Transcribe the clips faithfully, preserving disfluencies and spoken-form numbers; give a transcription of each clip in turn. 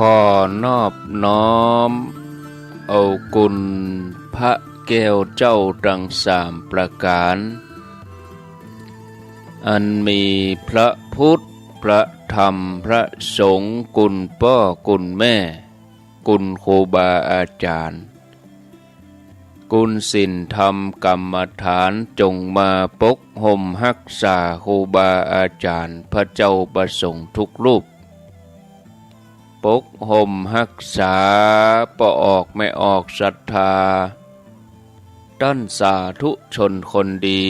ขอนอบน้อมเอาคุณพระแก้วเจ้าตังสามประก๋าน อันมีพระพุทธ พระธรรม พระสงฆ์ คุณป้อ คุณแม่ คุณครูบาอาจ๋ารย์ คุณศีลธรรมกรรมฐาน จงมาปกห่มฮักษาครูบาอาจ๋ารย์ พระเจ้าพระสงฆ์ทุกรูป ปกห่มฮักษาป้อออกแม่ออกศรัทธา ต้านสาธุชนคนดี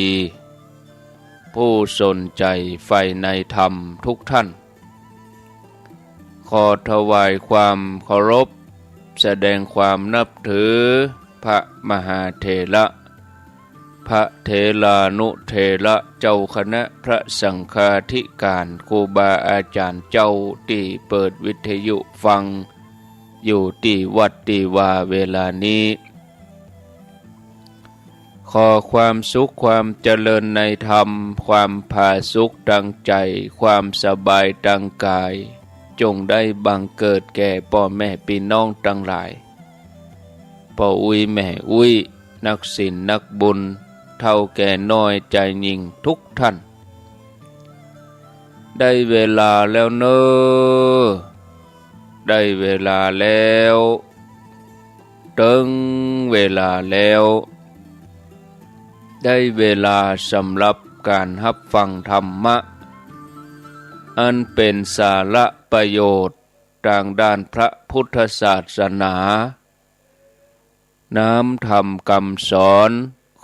ผู้สนใจ๋ใฝ่ในธรรมทุกท่าน ขอถวายความเคารพ แสดงความนับถือ พระมหาเถระ พระเถรานุเถระ เจ้าคณะพระสังฆาธิการ ครูบาอาจ๋ารย์เจ้าตี้เปิดวิทยุฟังอยู่ตี้วัดตี้วาเวลานี้ ขอความสุขความเจริญในธรรม ความผาสุกตังใจ๋ ความสบายตังก๋าย จงได้บังเกิดแก่ป้อแม่ปี้น้องตังหลาย ป้ออุ๊ยแม่อุ๊ย นักศีลนักบุญ เฒ่าแก่น้อยจายญิงทุกท่าน ได้เวลาแล้วเน่อ ได้เวลาแล้ว เถิงเวลาแล้ว ได้เวลาสำหรับก๋านฮับฟังธรรมะ อันเป๋นสาระประโยชน์ตางด้านพระพุทธศาสนา น้ำธรรมกำสอน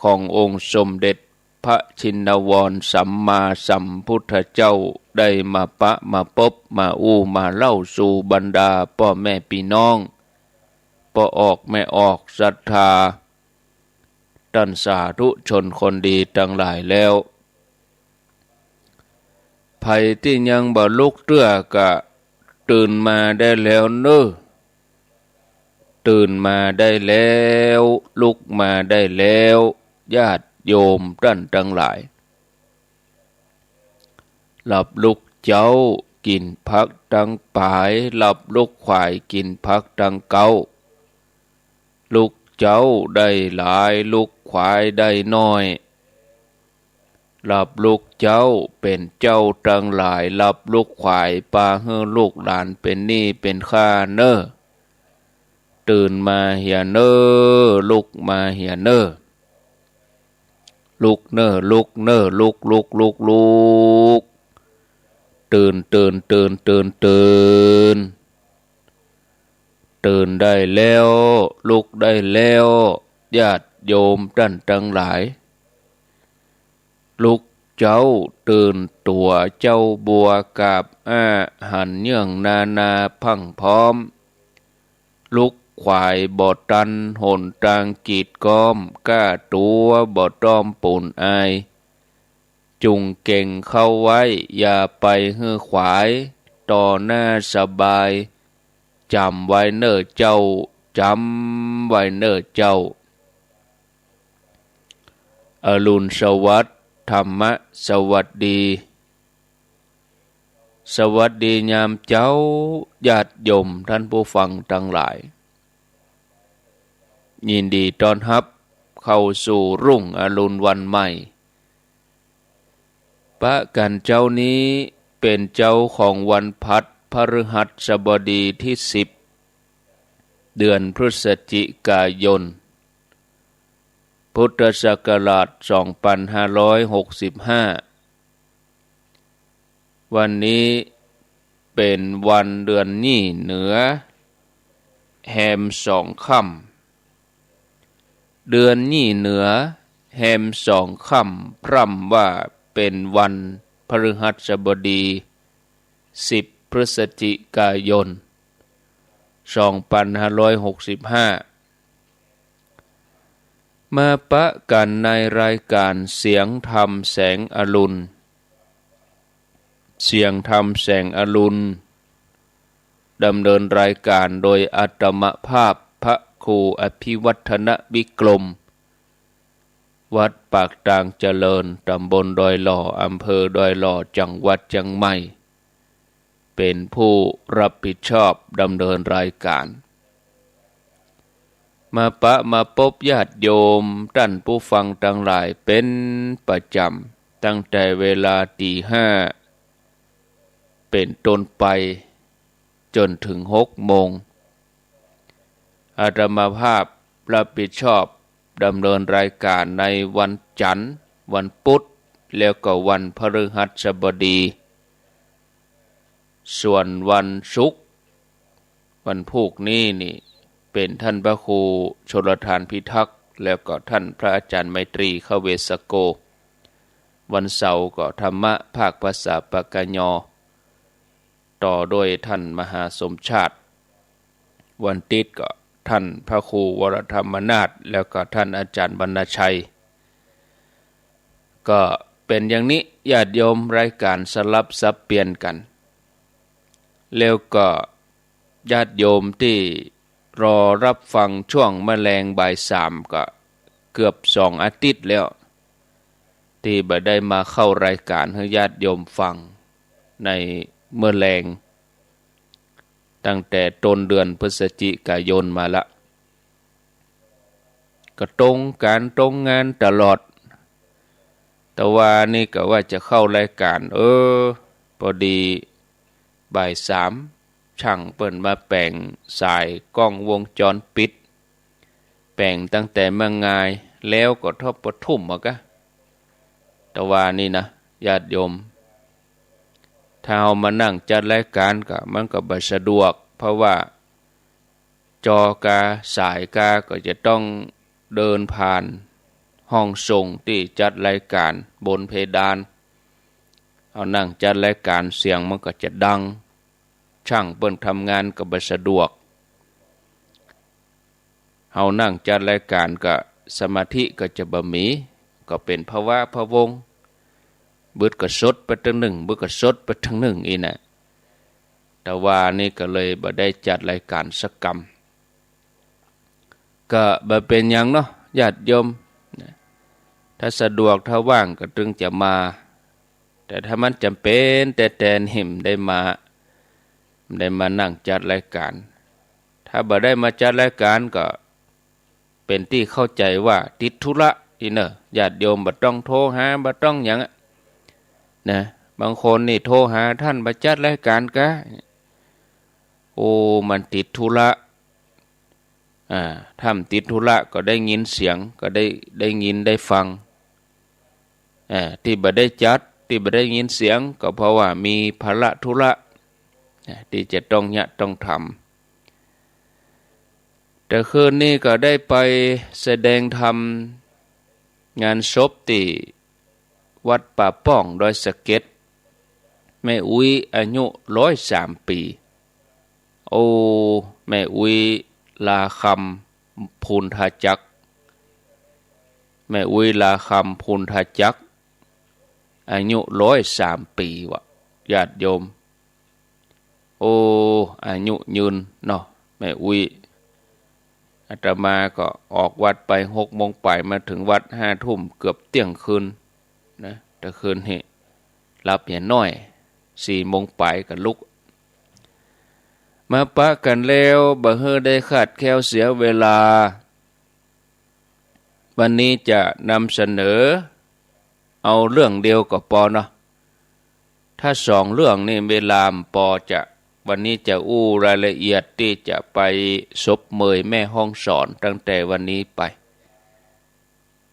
ขององค์สมเด็จพระชินวรสัมมาสัมพุทธเจ้า ได้มาปะมาปบมาอู้มาเล่าสู่บรรดาป้อแม่ปี้น้อง ป้อออกแม่ออกศรัทธา ต้านสาธุชนคนดีตังหลายแล้ว ใผตี้ยังบ่ลุกเตื้อกะตื่นมาได้แล้วเน่อ ตื่นมาได้แล้ว ลุกมาได้แล้ว ญาติโยมต้านตังหลาย หลับลุกเจ๊ากิ๋นผักตังป๋าย หลับลุกขวายกิ๋นผักตังเก๊า ลุกเจ๊าได้หลาย ลุกขวายได้น้อย หลับลุกเจ๊าเป๋นเจ้าตังหลาย หลับลุกขวายปาหื้อลูกหลานเป๋นหนี้เป๋นค่าเน่อ ตื่นมาเหียเน่อ ลุกมาเหียเน่อ ลุกเน่อ ลุกเน่อ ลุก ลุก ลุก ลุก ตื่น ตื่น ตื่น ตื่น ตื่น ตื่นได้แล้ว ลุกได้แล้ว ญาติโยมต้านตังหลาย ลุกเจ๊าตื่นตั๋ว เจ๊าบัวกาบอ้า หันเยื่องนานาพรั่งพร้อม ลุกขวายบ่ตัน หนตางกีดก๊อม ก้าตั๋วบ่ต้อมปูนอาย จุ่งเก็งเข้าไว้ อย่าไปหื้อขวาย ต่อหน้าสบาย จ๋ำไว้เน่อเจ้า จ๋ำไว้เน่อเจ้า อรุณสวัสดิ์ ธรรมะสวัสดี สวัสดียามเจ๊า ญาติโยมต้านผู้ฟังตังหลาย ยินดีต้อนฮับเข้าสู่รุ่งอรุณวันใหม่ ปะกั๋นเจ๊านี้เป๋นเจ๊าของวันพัดพฤหัสบดีตี้สิบ เดือนพฤศจิกายน พุทธศักราชสองปันห้าร้อยหกสิบห้า วันนี้เป๋นวันเดือนยี่เหนือ แฮมสองค่ำ เดือนยี่เหนือ แฮมสองค่ำ พร่ำว่าเป๋นวันพฤหัสบดี สิบ พฤศจิกายน สองปันห้าร้อยหกสิบห้า มาปะกั๋นในรายก๋านเสียงธรรมแสงอรุณ เสียงธรรมแสงอรุณ ดำเนินรายก๋านโดยอาตมาภาพพระครูอภิวัฒนวิกรม วัดปากตางเจริญ ตำบลดอยหล่อ อำเภอดอยหล่อ จังหวัดเจียงใหม่ เป๋นผู้ฮับผิดชอบดำเนินรายก๋าน มาปะมาปบญาติโยมต้านผู้ฟังตังหลายเป๋นประจ๋ำ ตั้งแต่เวลาตี๋ห้าเป๋นต้นไป จ๋นเถิงหกโมง อาตมาภาพฮับผิดชอบดำเนินรายก๋านในวันจันทร์ วันปุธ แล้วก็วันพฤหัสบดี ส่วนวันศุกร์ วันพูกนี้นี่ เป๋นต้านพระครูชลธารพิทักษ์ แล้วก็ต้านพระอาจ๋ารย์ไมตรี ขเวสโก วันเสาร์ก็ธรรมะภาคภาษาปากกยอ ต่อโดยต้านมหาสมชาติ วันติ๊ดก็ต้านพระครูวรธรรมนาถ แล้วก็ต้านอาจ๋ารย์วรรณชัย ก็เป๋นอย่างนี้ ญาติโยม รายก๋านสลับสับเปลี่ยนกั๋น แล้วก็ญาติโยมตี้รอฮับฟังช่วงเมื่อแลงบ่ายสามก็เกือบสองอาทิตย์แล้ว ตี้บ่ได้มาเข้ารายก๋านหื้อญาติโยมฟังในเมื่อแลง ตั้งแต่ต้นเดือนพฤศจิกายนมาละ ก็ตรงก๋านตรงงานตลอด แต่วานี้ก็ว่าจะเข้ารายก๋าน เออ ปอดีบ่ายสาม จ้างเปิ้นมาแป๋งสายกล้องวงจรปิด แป๋งตั้งแต่เมืองงาย แล้วก็ทบประทุมหมดกะ แต่วานี้นะ ญาติโยม ถ้าเฮามานั่งจัดรายก๋านก็ มันก็บ่สะดวก เพราะว่าจอกาสายกาก็จะต้องเดินผ่านห้องส่งตี้จัดรายก๋านบนเพดาน เฮานั่งจัดรายก๋านเสียงมันก็จะดัง จ้างเปิ้นทำงานก็บ่สะดวก เฮานั่งจัดรายก๋านก็สมาธิก็จะบ่มี ก็เป๋นพะวะพะวง บึดก็สดไปตึงนึ่ง บึดก็สดไปตึงนึ่งอี้นะ แต่วานี้ก็เลยบ่ได้จัดรายก๋านสักกำ ก็บ่เป๋นหยังเนาะ ญาติโยม ถ้าสะดวกถ้าว่างก็ตึงจะมา แต่ถ้ามันจ๋ำเป๋นแต๊ๆ นี่บ่ได้มา บ่ได้มานั่งจัดรายก๋าน ถ้าบ่ได้มาจัดรายก๋านก็เป๋นตี้เข้าใจ๋ว่าติดธุระอี้เน่อ ญาติโยมบ่ต้องโทรหา บ่ต้องหยังอะ นะ บางคนนี่โทรหาต้านมาจัดรายก๋านกา โอ้ มันติดธุระ อ่า ถ้ามันติดธุระก็ได้ยินเสียง ก็ได้ ได้ยินได้ฟัง อ่า ตี้บ่ได้จัด ตี้บ่ได้ยินเสียง ก็เพราะว่ามีภาระธุระ อ่า ตี้จะต้องเยียะต้องทำ แต่คืนนี้ก็ได้ไปแสดงธรรมงานศพตี้วัดป่าป้องดอยสะเก็ด แม่อุ๊ยอายุร้อยสามปี๋ โอ้ แม่อุ๊ยลาคำ ภูณทาจักร แม่อุ๊ยลาคำ ภูณทาจักร อายุร้อยสามปี๋วะ ญาติโยม โอ้ อายุยืนเนาะ แม่อุ๊ย อาตมาก็ออกวัดไปหกโมงป๋าย มาเถิงวัดห้าทุ่ม เกือบเตี้ยงคืนนะ แต่คืนนี้หลับเหียน้อย สี่โมงป๋ายก็ลุก มาปะกั๋นแล้ว บ่หื้อได้คลาดแคลนเสียเวลา วันนี้จะนำเสนอเอาเรื่องเดียวก็ปอเนาะ ถ้าสองเรื่องนี่เวลาบ่ปอจะ วันนี้จะอู้รายละเอียดตี้จะไปศพเมยแม่ฮ่องสอนตั้งแต่วันนี้ไป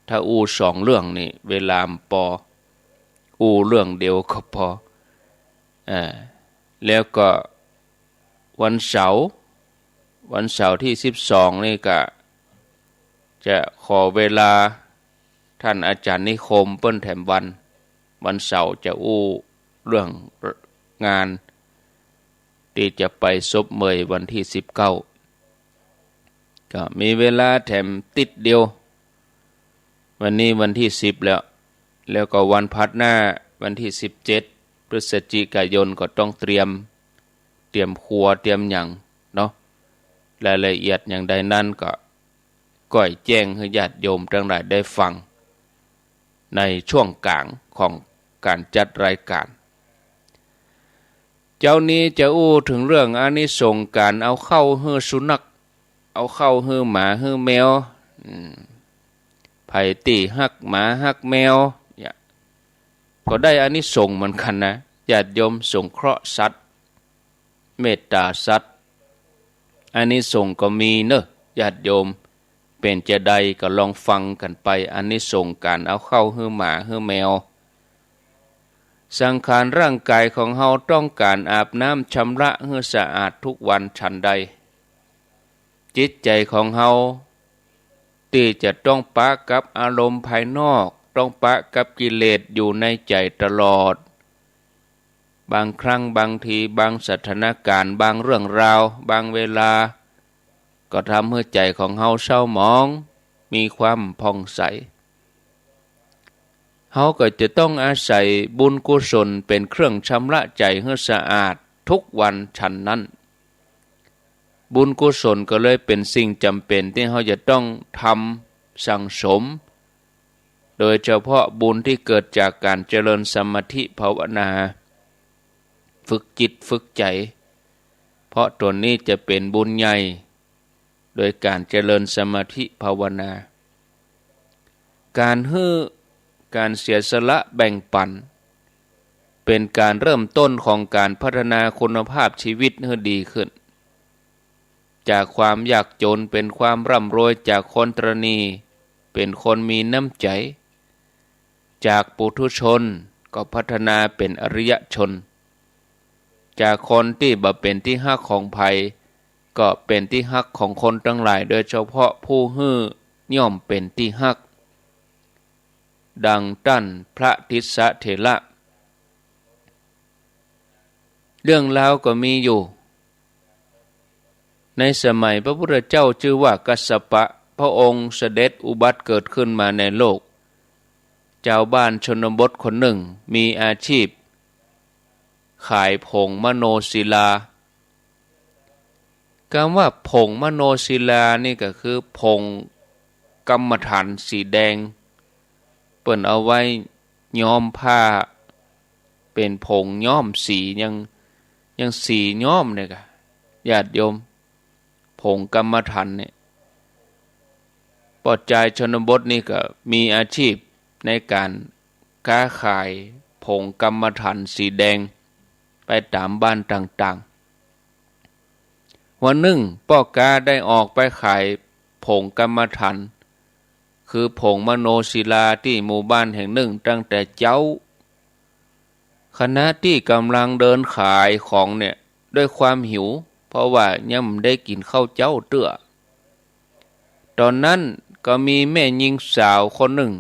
ถ้าอู้สองเรื่องนี่เวลาบ่ปอ อู้เรื่องเดียวก็ปอ อ่า แล้วก็วันเสาร์ วันเสาร์ตี้สิบสองนี่ก็จะขอเวลาต้านอาจ๋ารย์นิคมเปิ้นแถมวัน วันเสาร์จะอู้เรื่องงานตี้จะไปศพเมยวันตี้สิบเก้า ก็มีเวลาแถมติ๊ดเดียว วันนี้วันตี้สิบแล้ว แล้วก็วันผลัดหน้าวันตี้สิบเจ็ดพฤศจิกายนก็ต้องเตรียม เตรียมครัวเตรียมหยังเนาะ รายละเอียดอย่างใดนั้นก็ก้อยแจ้งหื้อญาติโยมตังหลายได้ฟัง ในช่วงก๋างของก๋านจัดรายก๋าน เจ๊านี้จะอู้เถิงเรื่องอานิสงส์ก๋านเอาข้าวหื้อสุนัข เอาข้าวหื้อหมาหื้อแมว อืม ใผตี้ฮักหมาฮักแมว เนี่ย ก็ได้อานิสงส์เหมือนกั๋นนะ ญาติโยม สงเคราะห์สัตว์ เมตต๋าสัตว์ อานิสงส์ก็มีเนาะ ญาติโยม เป๋นจาใดก็ลองฟังกั๋นไป อานิสงส์ก๋านเอาข้าวหื้อหมาหื้อแมว สังขารร่างก๋ายของเฮาต้องก๋านอาบน้ำชำระหื้อสะอาดทุกวันฉันใด จิตใจ๋ของเฮาตี้จะต้องปะกับอารมณ์ภายนอก ต้องปะกับกิเลสอยู่ในใจ๋ตลอด บางครั้งบางที บางสถานก๋ารณ์ บางเรื่องราว บางเวลา ก็ทำหื้อใจ๋ของเฮาเศร้าหมอง มีความผ่องใส เฮาก็จะต้องอาศัยบุญกุศลเป๋นเครื่องชำระใจ๋หื้อสะอาดทุกวันฉันนั้น บุญกุศลก็เลยเป๋นสิ่งจ๋ำเป๋นตี้เฮาจะต้องทำสั่งสม โดยเฉพาะบุญตี้เกิดจากก๋านเจริญสมาธิภาวนา ฝึกจิตฝึกใจ๋ เพราะตั๋วนี้จะเป๋นบุญใหญ่ โดยก๋านเจริญสมาธิภาวนา ก๋านหื้อ ก๋านเสียสละแบ่งปัน เป๋นก๋านเริ่มต้นของก๋านพัฒนาคุณภาพชีวิตหื้อดีขึ้น จากความยากจ๋นเป๋นความร่ำรวย จากคนตระหนี่เป๋นคนมีน้ำใจ๋ จากปุถุชนก็พัฒนาเป๋นอริยชน จากคนตี้บ่เป๋นตี้ฮักของใผ ก็เป๋นตี้ฮักของคนตังหลาย โดยเฉพาะผู้หื้อย่อมเป๋นตี้ฮัก ดังต้านพระทิสสะเถระ เรื่องราวก็มีอยู่ ในสมัยพระพุทธเจ้าจื้อว่ากัสสปะ พระองค์เสด็จอุบัติเกิดขึ้นมาในโลก จาวบ้านชนบทคนนึ่งมีอาชีพขายผงมโนศิลา กำว่าผงมโนศิลานี่ก็คือผงกรรมฐานสีแดง เปิ้นเอาไว้ย้อมผ้า เป๋นผงย้อมสี ยัง ยังสีย้อมเนี่ยกะ ญาติโยม ผงกรรมฐานเนี่ย ป้อจายชนบทนี่ก็มีอาชีพในก๋านค้าขายผงกรรมฐานสีแดง ไปต๋ามบ้านต่างๆ วันนึ่งป้อก๊าได้ออกไปขายผงกรรมฐาน คือผงมโนศิลาตี้หมู่บ้านแห่งนึ่งตั้งแต่เจ๊า ขณะตี้ก่ำลังเดินขายของเนี่ย ด้วยความหิว เพราะว่ายังบ่ได้กิ๋นข้าวเจ๊าเตื้อ ต๋อนนั้นก็มีแม่ญิงสาวคนนึ่ง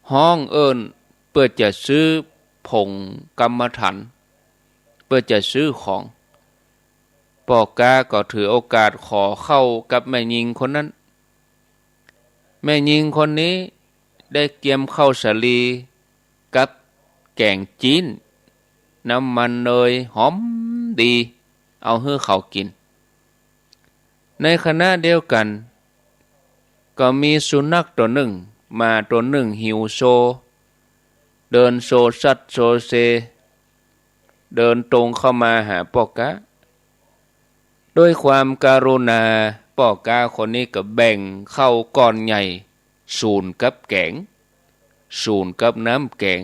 ฮ้องเอิ้นเปื้อจะซื้อผงกรรมฐาน เปื้อจะซื้อของ ป้อก๊าก็ถือโอกาสขอข้าวกับแม่ญิงคนนั้น แม่ญิงคนนี้ได้เกียมข้าวสาลีกับแก๋งจี๊น น้ำมันเนยหอมดี เอาหื้อเขากิ๋น ในขณะเดียวกั๋น ก็มีสุนัขตั๋วนึ่ง หมาตั๋วนึ่งหิวโซ เดินโซซัดโซเซ เดินตรงเข้ามาหาป้อก๊า ด้วยความกรุณา ป้อก๊าคนนี้ก็แบ่งข้าวก้อนใหญ่ สูนกับแก๋ง สูนกับน้ำแก๋ง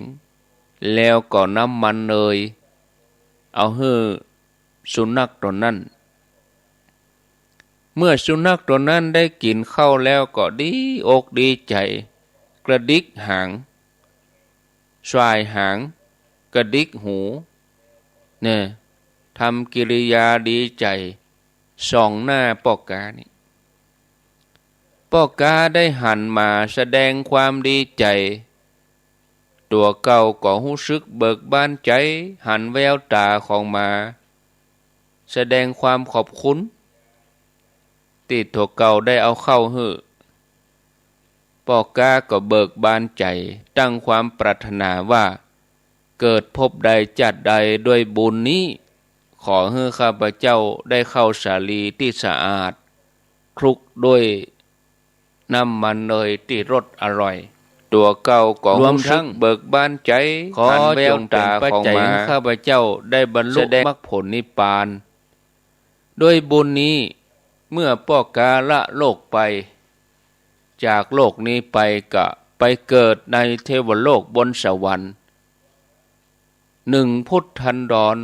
แล้วก็น้ำมันเนย เอาหื้อสุนัขตั๋วนั้น เมื่อสุนัขตั๋วนั้นได้กิ๋นข้าวแล้วก็ดีอกดีใจ๋ กระดิกหาง ส่ายหาง กระดิกหู เนี่ย ทำกิริยาดีใจ๋ ส่องหน้าป้อก๊านี่ ป้อก๊าได้หันหมาแสดงความดีใจ๋ ตั๋วเก่าก็ฮู้สึกเบิกบานใจ๋ หันแววต๋าของหมา แสดงความขอบคุณ ตี้ตั๋วเก่าได้เอาข้าวหื้อ ป้อก๊าก็เบิกบานใจ๋ ตั้งความปรารถนาว่า เกิดภพใดจาติใดด้วยบุญนี้ ขอหื้อข้าพเจ้าได้ข้าวสาลีตี้สะอาด คลุกด้วยน้ำมันเนยตี้รสอร่อย ตั๋วเก่าก็ รวมทั้ง ฮู้สึกเบิกบานใจ๋ ขอ หันแววต๋าของหมา จงเป๋นปัจจัยหื้อข้าพเจ้าได้บรรลุ สะแดง มรรคผลนิพพาน ด้วยบุญนี้ เมื่อป้อกาละโลกไป จากโลกนี้ไปก็ไปเกิดในเทวโลกบนสวรรค์ หนึ่งพุทธันดร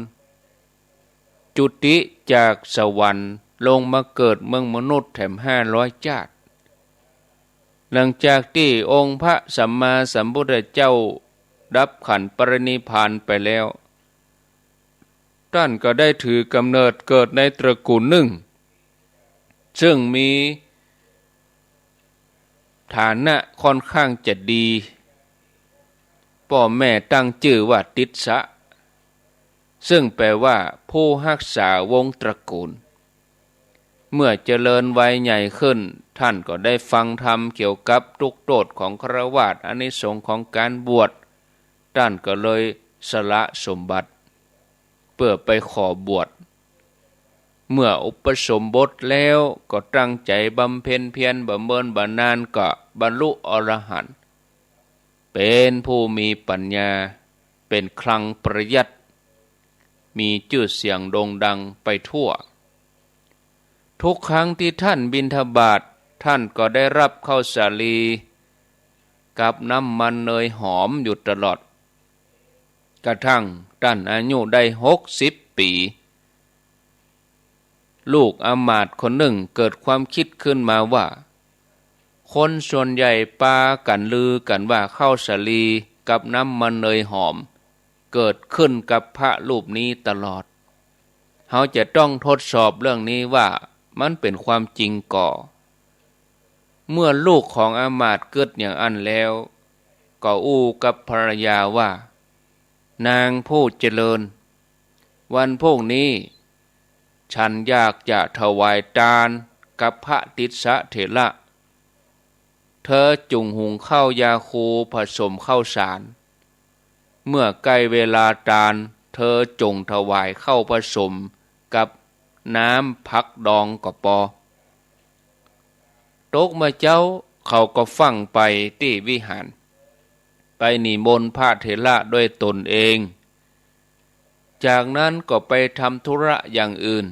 จุติจากสวรรค์ลงมาเกิดเมืองมนุษย์แถมห้าร้อยจาติ หลังจากตี้องค์พระสัมมาสัมพุทธเจ้าดับขันธ์ปรินิพพานไปแล้ว ต้านก็ได้ถือกำเนิดเกิดในตระกูลนึ่ง ซึ่งมีฐานะค่อนข้างจะดี ป้อแม่ตั้งจื้อว่าติสสะ ซึ่งแปลว่าผู้ฮักษาวงศ์ตระกูล เมื่อเจริญวัยใหญ่ขึ้น ต้านก็ได้ฟังธรรมเกี่ยวกับทุกข์โทษของฆราวาส อานิสงส์ของก๋านบวช ต้านก็เลยสละสมบัติ เปื้อไปขอบวช เมื่ออุปสมบทแล้วก็ตั้งใจ๋บำเพ็ญเพียร บ่เมินบ่นานก็บรรลุอรหันต์ เป๋นผู้มีปัญญา เป๋นคลังปริยัติ มีจื้อเสียงโด่งดังไปทั่ว ทุกครั้งตี้ต้านบิณฑบาต ต้านก็ได้ฮับข้าวสาลีกับน้ำมันเนยหอมอยู่ตลอด กระทั่งต้านอายุได้หกสิบปี๋ ลูกอำมาตย์คนนึ่งเกิดความกึ๊ดขึ้นมาว่า คนส่วนใหญ่ปากั๋นลือกั๋นว่าข้าวสาลีกับน้ำมันเนยหอม เกิดขึ้นกับพระรูปนี้ตลอด เฮาจะต้องทดสอบเรื่องนี้ว่ามันเป๋นความจริงก่อ เมื่อลูกของอำมาตย์กึ๊ดอย่างอั้นแล้ว ก็อู้กับภรรยาว่า นางผู้เจริญ วันพรุ่งนี้ฉันอยากจะถวายตานกับพระติสสะเถระ เธอจุ่งหุงข้าวยาคูผสมข้าวสาร เมื่อใก้เวลาตาน เธอจุ่งถวายข้าวผสมกับน้ำผักดองก็ปอ ตกเมื่อเจ๊า เขาก็ฟั่งไปตี้วิหาร ไปนิมนต์พระเถระด้วยตนเอง จากนั้นก็ไปทำธุระอย่างอื่น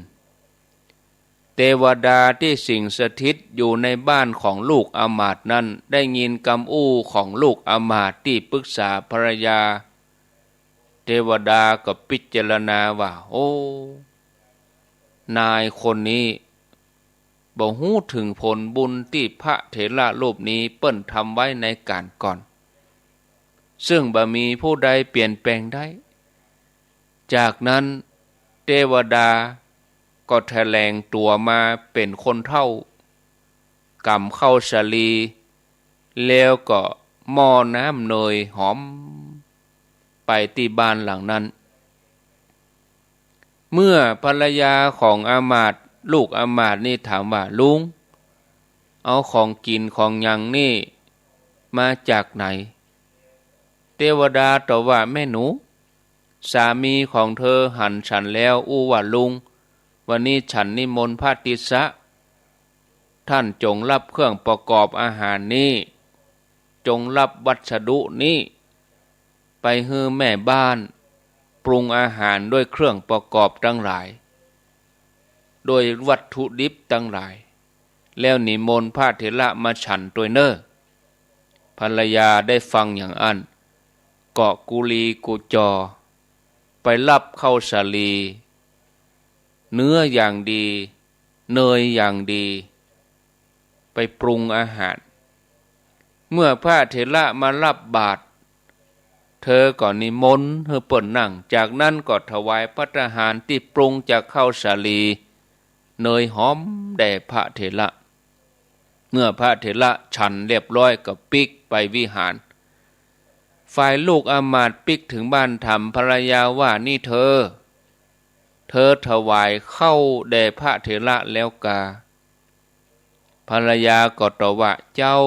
เตวดาตี้สิงสถิตอยู่ในบ้านของลูกอำมาตย์นั้น ได้ยินกำอู้ของลูกอำมาตย์ตี้ปรึกษาภรรยา เตวดาก็พิจารณาว่า โอ้ นายคนนี้บ่ฮู้เถิงผลบุญตี้พระเถระรูปนี้เปิ้นทำไว้ในก๋านก่อน ซึ่งบ่มีผู้ใดเปลี่ยนแปลงได้ จากนั้นเตวดาก็แถลงตั๋วมาเป๋นคนเฒ่า ก๋ำข้าวสาลี แล้วก็หม้อน้ำเนยหอม ไปตี้บ้านหลังนั้น เมื่อภรรยาของอำมาตย์ ลูกอำมาตย์นี่ถามว่า ลุง เอาของกิ๋นของหยังนี่มาจากไหน เตวดาตอบว่า แม่หนู สามีของเธอหันฉันแล้วอู้ว่า ลุง วันนี้ฉันนิมนต์พระติสสะ ท่านจงรับเครื่องประกอบอาหารนี้ จงรับวัสดุนี้ ไปหื้อแม่บ้านปรุงอาหารด้วยเครื่องประกอบตังหลาย ด้วยวัตถุดิบตังหลาย แล้วนิมนต์พระเถระมาฉันตวยเน่อ ภรรยาได้ฟังอย่างอั้น ก็กุลีกุจอ ไปรับข้าวสาลี เนื้ออย่างดี เนยอย่างดี ไปปรุงอาหาร เมื่อพระเถระมารับบาตร เธอก็นิมนต์หื้อเปิ้นนั่ง จากนั้นก็ถวายภัตตาหารตี้ปรุงจากข้าวสาลี เนยหอมแด่พระเถระ เมื่อพระเถระฉันเรียบร้อยก็ปิ๊กไปวิหาร ฝ่ายลูกอำมาตย์ปิ๊กเถิงบ้านถามภรรยาว่า นี่เธอ เธอถวายข้าวแด่พระเถระแล้วกา ภรรยาก็ตอบว่า เจ้า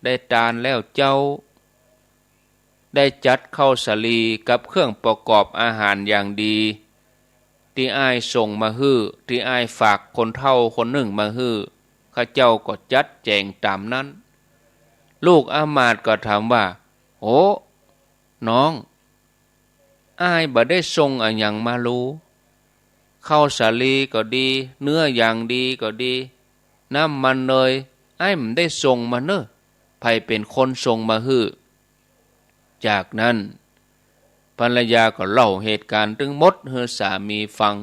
ได้ตานแล้วเจ้า ได้จัดข้าวสาลีกับเครื่องประกอบอาหารอย่างดี ตี้อ้ายส่งมาหื้อ ตี้อ้ายฝากคนเฒ่าคนนึ่งมาหื้อ ข้าเจ้าก็จัดแจ๋งต๋ามนั้น ลูกอามาตย์ก็ถามว่า โอ้ น้อง อ้ายบ่ได้ส่งอะหยังมาลู ข้าวสาลีก็ดี เนื้ออย่างดีก็ดี น้ำมันเนย อ้ายบ่ได้ส่งมาเน่อ ใผเป๋นคนส่งมาหื้อ จากนั้น ภรรยาก็เล่าเหตุก๋ารณ์ตึงหมดหื้อสามีฟัง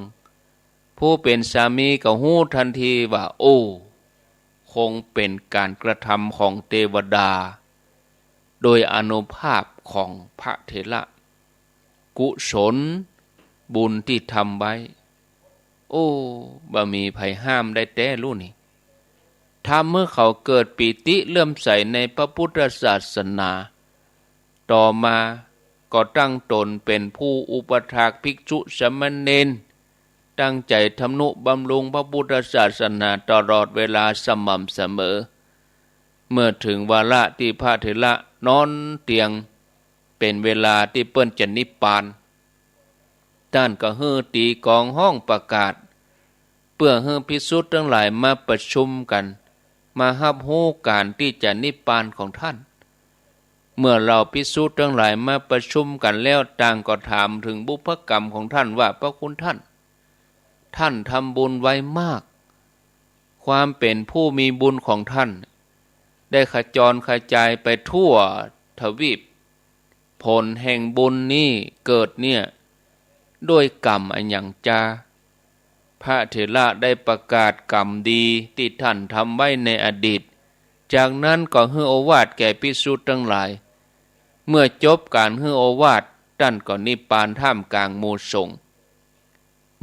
ผู้เป๋นสามีก็ฮู้ตันทีว่า โอ้ คงเป๋นก๋านกระทำของเตวดา โดยอานุภาพของพระเถระ กุศลบุญตี้ทำไว้ โอ้ บ่มีใผห้ามได้แต๊ลูกนี่ ทำหื้อเขาเกิดปีติเลื่อมใสในพระพุทธศาสนา ต่อมาก็ตั้งต๋นเป๋นผู้อุปัฏฐากภิกษุสามเณร ตั้งใจ๋ทำนุบำรุงพระพุทธศาสนาตลอดเวลาสม่ำเสมอ เมื่อเถิงวาระตี้พระเถระนอนเตียง เป๋นเวลาตี้เปิ้นจะนิพพาน ต้านก็หื้อตี๋กลองฮ้องประกาศ เปื้อหื้อภิกษุตังหลายมาประชุมกั๋น มาฮับฮู้ก๋านตี้จะนิพพานของต้าน เมื่อเหล่าภิกษุตังหลายมาประชุมกั๋นแล้ว ต่างก็ถามเถิงบุพกรรมของต้านว่า พระคุณต้าน ต้านทำบุญไว้มาก ความเป๋นผู้มีบุญของต้าน ได้ขจรขจายไปทั่วทวีป ผลแห่งบุญนี้เกิดเนี่ย ด้วยกรรมอะหยังจา พระเถระได้ประกาศกรรมดีตี้ต้านทำไว้ในอดีต จากนั้นก็หื้อโอวาทแก่ภิกษุตังหลาย เมื่อจบก๋านหื้อโอวาท ต้านก็นิพพานท่ามกลางหมู่สงฆ์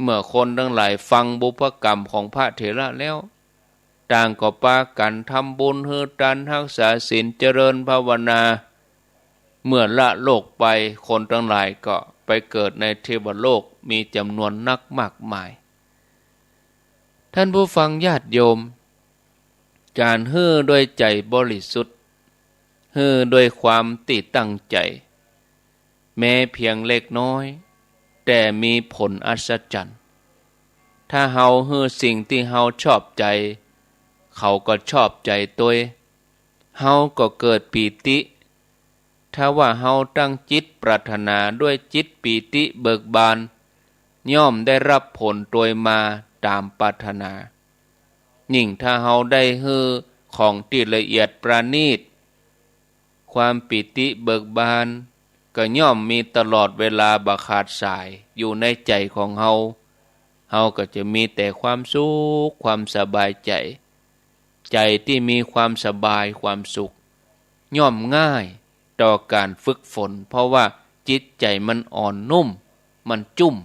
เมื่อคนตังหลายฟังบุพกรรมของพระเถระแล้ว ต่างก็ปากั๋นทำบุญหื้อตาน ฮักษาศีล เจริญภาวนา เมื่อละโลกไป คนตังหลายก็ไปเกิดในเทวโลก มีจ๋ำนวนนักมากมาย ต้านผู้ฟังญาติโยม ก๋านหื้อด้วยใจ๋บริสุทธิ์ หื้อด้วยความตี้ตั้งใจ๋ แม้เปียงเล็กน้อย แต่มีผลอัศจรรย์ ถ้าเฮาหื้อสิ่งตี้เฮาชอบใจ๋ เขาก็ชอบใจ๋ตวย เฮาก็เกิดปีติ ถ้าว่าเฮาตั้งจิตปรารถนาด้วยจิตปีติเบิกบาน ย่อมได้รับผลตวยมาต๋ามปรารถนา ยิ่งถ้าเฮาได้หื้อของตี้ละเอียดประณีต ความปีติเบิกบานก็ย่อมมีตลอดเวลาบ่ขาดสายอยู่ในใจ๋ของเฮา เฮาก็จะมีแต่ความสุข ความสบายใจ๋ ใจ๋ตี้มีความสบาย ความสุข ย่อมง่ายต่อก๋านฝึกฝน เพราะว่าจิตใจ๋มันอ่อนนุ่ม มันจุ่ม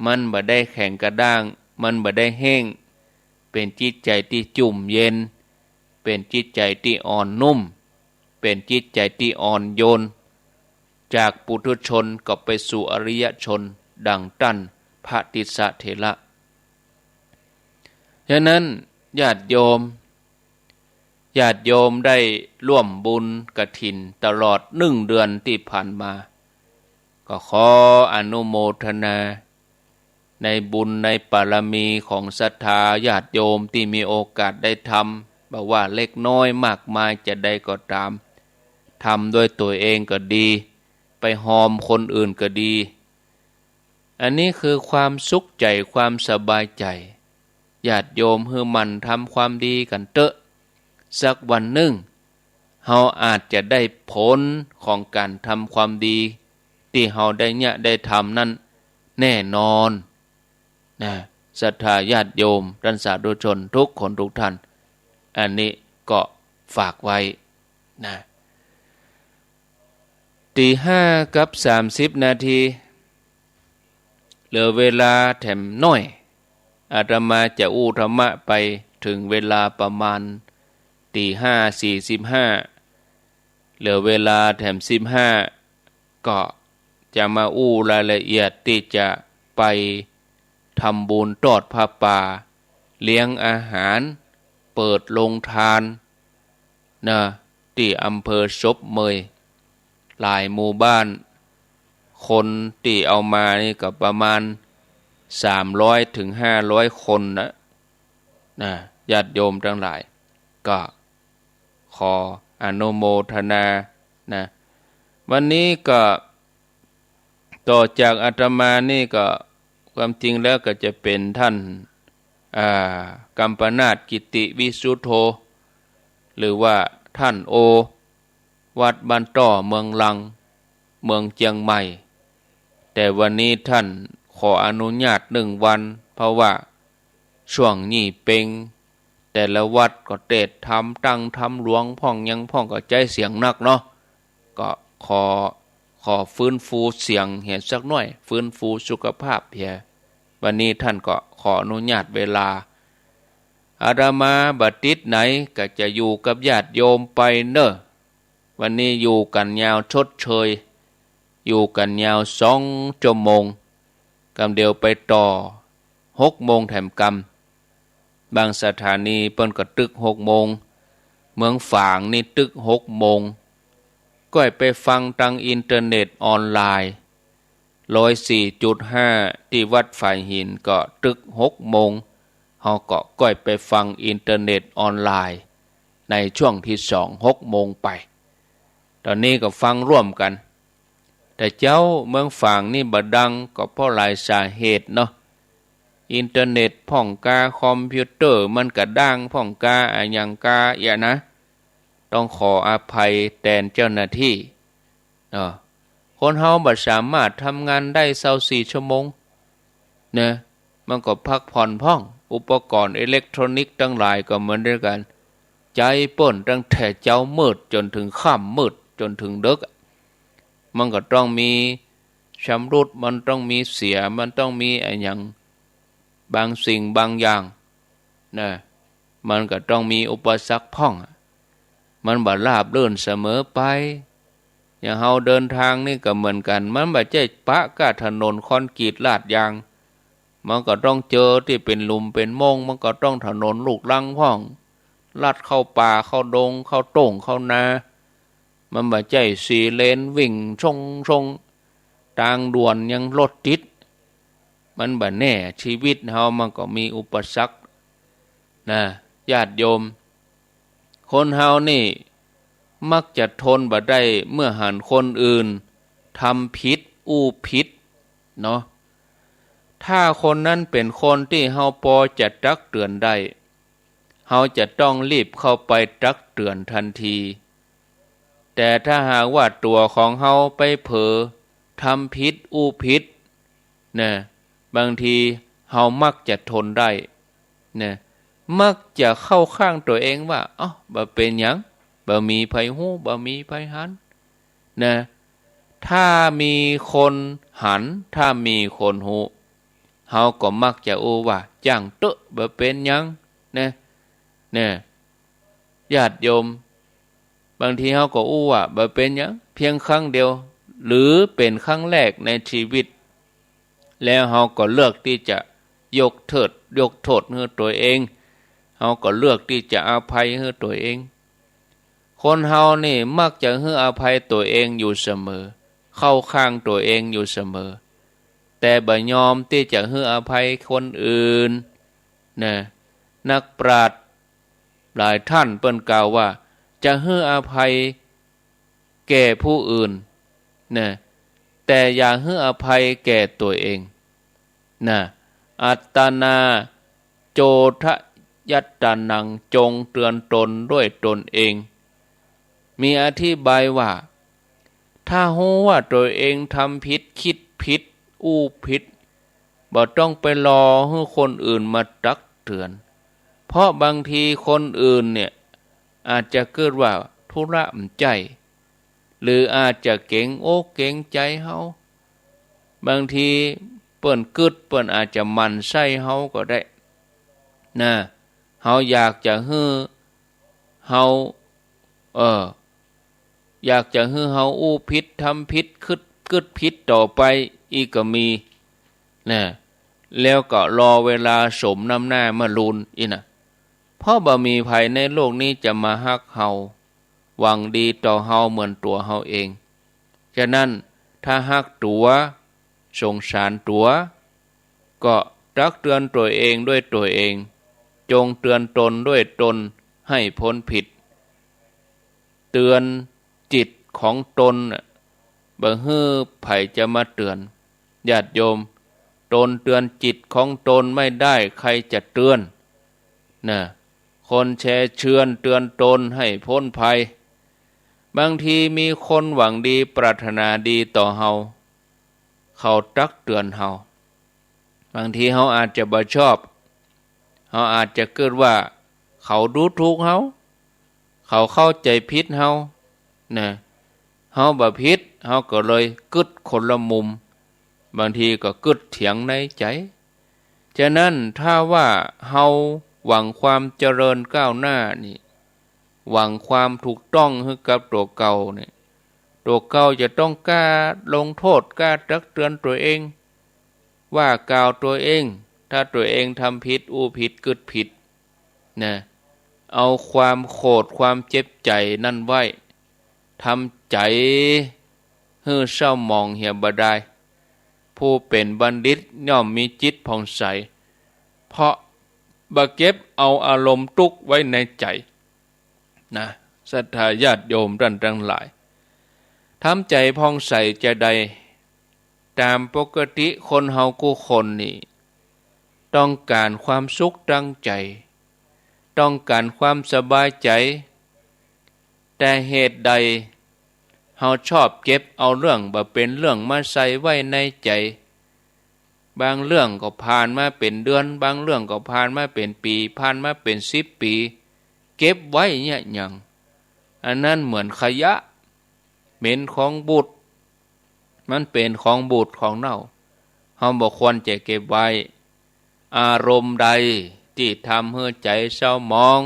มันบ่ได้แข็งกระด้าง มันบ่ได้แห้ง เป๋นจิตใจ๋ตี้จุ่มเย็น เป๋นจิตใจ๋ตี้อ่อนนุ่ม เป๋นจิตใจ๋ตี้อ่อนโยน จากปุถุชนก็ไปสู่อริยชน ดังต้านพระติสสะเถระ ฉะนั้นญาติโยม ญาติโยมได้ร่วมบุญกฐินตลอดหนึ่งเดือนตี้ผ่านมา ก็ขออนุโมทนาในบุญในบารมีของศรัทธาญาติโยมตี้มีโอกาสได้ทำ บ่ว่าเล็กน้อยมากมายจะใดก็ต๋าม ทำด้วยตั๋วเองก็ดี ไปฮอมคนอื่นก็ดี อันนี้คือความสุขใจ๋ ความสบายใจ๋ ญาติโยมหื้อหมั่นทำความดีกั๋นเต๊อะ สักวันนึ่ง เฮาอาจจะได้ผลของก๋านทำความดี ตี้เฮาได้เยียะได้ทำนั้นแน่นอนนะ ศรัทธาญาติโยม ต้านสาธุชนทุกคนทุกท่าน อันนี้ก็ฝากไว้นะ ตี๋ห้ากับสามสิบนาที เหลือเวลาแถมน้อย อาตมาจะอู้ธรรมะไปเถิงเวลาประมาณตี๋ห้าสี่สิบห้า เหลือเวลาแถมสิบห้า ก็จะมาอู้รายละเอียดตี้จะไปทำบุญตอดผ้าป่า เลี้ยงอาหาร เปิดโรงทาน นะ ตี้อำเภอศพเมย หลายหมู่บ้าน คนตี้เอามานี่ก็ประมาณสามร้อยถึงห้าร้อยคนนะ นะ ญาติโยมตังหลาย ก็ขอ อนุโมทนานะ วันนี้ก็ต่อจากอาตมานี่ก็ความจริงแล้วก็จะเป๋นท่าน อ่า กัมปนาท กิติวิสุทโธ หรือว่าท่านโอ วัดบ้านต้อ เมืองลัง เมืองเจียงใหม่ แต่วันนี้ท่านขออนุญาตนึ่งวัน เพราะว่าช่วงยี่เป็ง แต่ละวัดก็เตรียมทำตังทำหลวงพ่องหยังพ่องก็ใจ๊เสียงนักเนาะ ก็ขอ ขอฟื้นฟูเสียงเหียสักหน่อย ฟื้นฟูสุขภาพเหีย วันนี้ท่านก็ขออนุญาตเวลา อาตมาบ่ติดไหน ก็จะอยู่กับญาติโยมไปเน่อ วันนี้อยู่กั๋นยาวชดเชย อยู่กั๋นยาวสองชั่วโมง กำเดียวไปต่อหกโมงแถมกำ บางสถานีเปิ้นก็ตึกหกโมง เมืองฝางนี่ตึกหกโมง ก้อยไปฟังตางอินเทอร์เน็ตออนไลน์ ร้อยสี่จุดห้า ตี้วัดฝายหินก็ตึกหกโมง เฮาก็ก้อยไปฟังอินเทอร์เน็ตออนไลน์ ในช่วงตี้สอง หกโมงไป ต๋อนนี้ก็ฟังร่วมกั๋น แต่เจ๊าเมืองฝางนี่บ่ดังก็เพราะหลายสาเหตุเนาะ อินเทอร์เน็ตพ่องกา คอมพิวเตอร์มันก็ด้างพ่องกา อะหยังกาเยียะนะ ต้องขออภัยแตนเจ้าหน้าตี้เนาะ คนเฮาบ่สามารถทำงานได้ซาวสี่ชั่วโมงเนาะ มันก็พักผ่อนพ่อง อุปกรณ์อิเล็กทรอนิกส์ตังหลายก็เหมือนเดียวกั๋น ใจ๊เปิ้นตั้งแต่เจ๊ามืดจ๋นเถิงค่ำมืดจ๋นเถิงดึกอะ มันก็ต้องมีชำรุด มันต้องมีเสีย มันต้องมีอะหยังบางสิ่งบางอย่างนะ มันก็ต้องมีอุปสรรคพ่องอะ มันบ่ราบรื่นเสมอไป อย่างเฮาเดินตางนี่ก็เหมือนกั๋น มันบ่ใจ้ปะก้าถนนคอนกรีตลาดยาง มันก็ต้องเจอตี้เป๋นหลุมเป๋นม่ง มันก็ต้องถนนลูกรังพ่อง ลัดเข้าป่าเข้าดงเข้าโต้งเข้านา มันบ่ใจ้สี่เลนวิ่งช่งๆ ตางด่วนยังรถติด มันบ่แน่ ชีวิตเฮามันก็มีอุปสรรคนะ ญาติโยม คนเฮานี่มักจะทนบ่ได้เมื่อหันคนอื่นทำผิดอู้ผิดเนาะ ถ้าคนนั้นเป๋นคนตี้เฮาปอจะตักเตือนได้ เฮาจะต้องรีบเข้าไปตักเตือนทันที แต่ถ้าหากว่าตั๋วของเฮาไปเผลอทำผิดอู้ผิดนะ บางทีเฮามักจะทนได้นะ มักจะเข้าข้างตั๋วเองว่า เอ้า บ่เป๋นหยัง บ่มีใผฮู้ บ่มีใผหันนะ ถ้ามีคนหัน ถ้ามีคนฮู้ เฮาก็มักจะอู้ว่า จ้างเต๊อะ บ่เป๋นหยังนะ เนี่ย ญาติโยม บางทีเฮาก็อู้ว่า บ่เป๋นหยัง เพียงครั้งเดียว หรือเป๋นครั้งแรกในชีวิต แล้วเฮาก็เลือกตี้จะยกโทษ ยกโทษหื้อตั๋วเอง เฮาก็เลือกตี้จะอภัยหื้อตั๋วเอง คนเฮานี่มักจะหื้ออภัยตั๋วเองอยู่เสมอ เข้าข้างตั๋วเองอยู่เสมอ แต่บ่ยอมตี้จะหื้ออภัยคนอื่นนะ นักปราชญ์หลายท่านเปิ้นกล่าวว่า จะหื้ออภัยแก่ผู้อื่นนะ แต่อย่าหื้ออภัยแก่ตั๋วเองนะ อัตตานา โจทยัตตานัง จงเตือนตนด้วยตนเอง มีอธิบายว่า ถ้าฮู้ว่าตั๋วเองทำผิด คิดผิด อู้ผิด บ่ต้องไปรอหื้อคนอื่นมาตักเตือน เพราะบางทีคนอื่นเนี่ย อาจจะกึ๊ดว่าธุระบ่ใจ้ หรืออาจจะเก๋งอกเก๋งใจ๋เฮา บางทีเปิ้นกึ๊ด เปิ้นอาจจะหมั่นไส้เฮาก็ได้นะ เฮาอยากจะหื้อ เฮา เออ อยากจะหื้อเฮาอู้ผิด ทำผิด กึ๊ด กึ๊ดผิดต่อไปอีกก็มีนะ แล้วก็รอเวลาสมน้ำหน้าเมื่อลูนอี้นะ เพราะบ่มีใผในโลกนี้จะมาฮักเฮา หวังดีต่อเฮาเหมือนตั๋วเฮาเอง ฉะนั้นถ้าฮักตั๋ว สงสารตั๋ว ก็ตักเตือนตั๋วเองด้วยตั๋วเอง จงเตือนตนด้วยตนให้พ้นผิด เตือนจิตของตนน่ะ บ่หื้อใผจะมาเตือน ญาติโยม ตนเตือนจิตของตนไม่ได้ ใครจะเตือน นะ คนแชเชือนเตือนตนให้พ้นภัย บางทีมีคนหวังดีปรารถนาดีต่อเฮา เขาตักเตือนเฮา บางทีเฮาอาจจะบ่ชอบ เฮาอาจจะกึ๊ดว่าเขาดูถูกเฮา เขาเข้าใจ๋ผิดเฮา นะ เฮาบ่ผิด เฮาก็เลยกึ๊ดคนละมุม บางทีก็กึ๊ดเถียงในใจ๋ ฉะนั้นถ้าว่าเฮาหวังความเจริญก้าวหน้านี่ หวังความถูกต้องหื้อกับตั๋วเก่านี่ ตั๋วเก่าจะต้องกล้าลงโทษ กล้าตักเตือนตั๋วเอง ว่ากล่าวตั๋วเอง ถ้าตั๋วเองทำผิด อู้ผิด กึ๊ดผิด นะ เอาความโขด ความเจ็บใจ๋นั้นไว้ ทำใจ๋หื้อเศร้าหมองเหียบ่ดาย ผู้เป๋นบัณฑิตย่อมมีจิตผ่องใส เพราะบ่เก็บเอาอารมณ์ตุ๊กข์ไว้ในใจ๋ นะ ศรัทธาญาติโยมต้านตังหลาย ทำใจ๋ผ่องใสจาใด ต๋ามปกติคนเฮากู้คนนี่ ต้องก๋านความสุขตางใจ๋ ต้องก๋านความสบายใจ๋ แต่เหตุใดเฮาชอบเก็บเอาเรื่องบ่เป๋นเรื่องมาใส่ไว้ในใจ๋ บางเรื่องก็ผ่านมาเป๋นเดือน บางเรื่องก็ผ่านมาเป๋นปี๋ ผ่านมาเป๋นสิบปี๋ เก็บไว้เยียะหยัง อันนั้นเหมือนขยะ เหม็นของบูด มันเป๋นของบูดของเน่า เฮาบ่ควรจะเก็บไว้ อารมณ์ใดตี้ทำหื้อใจ๋เศร้าหมอง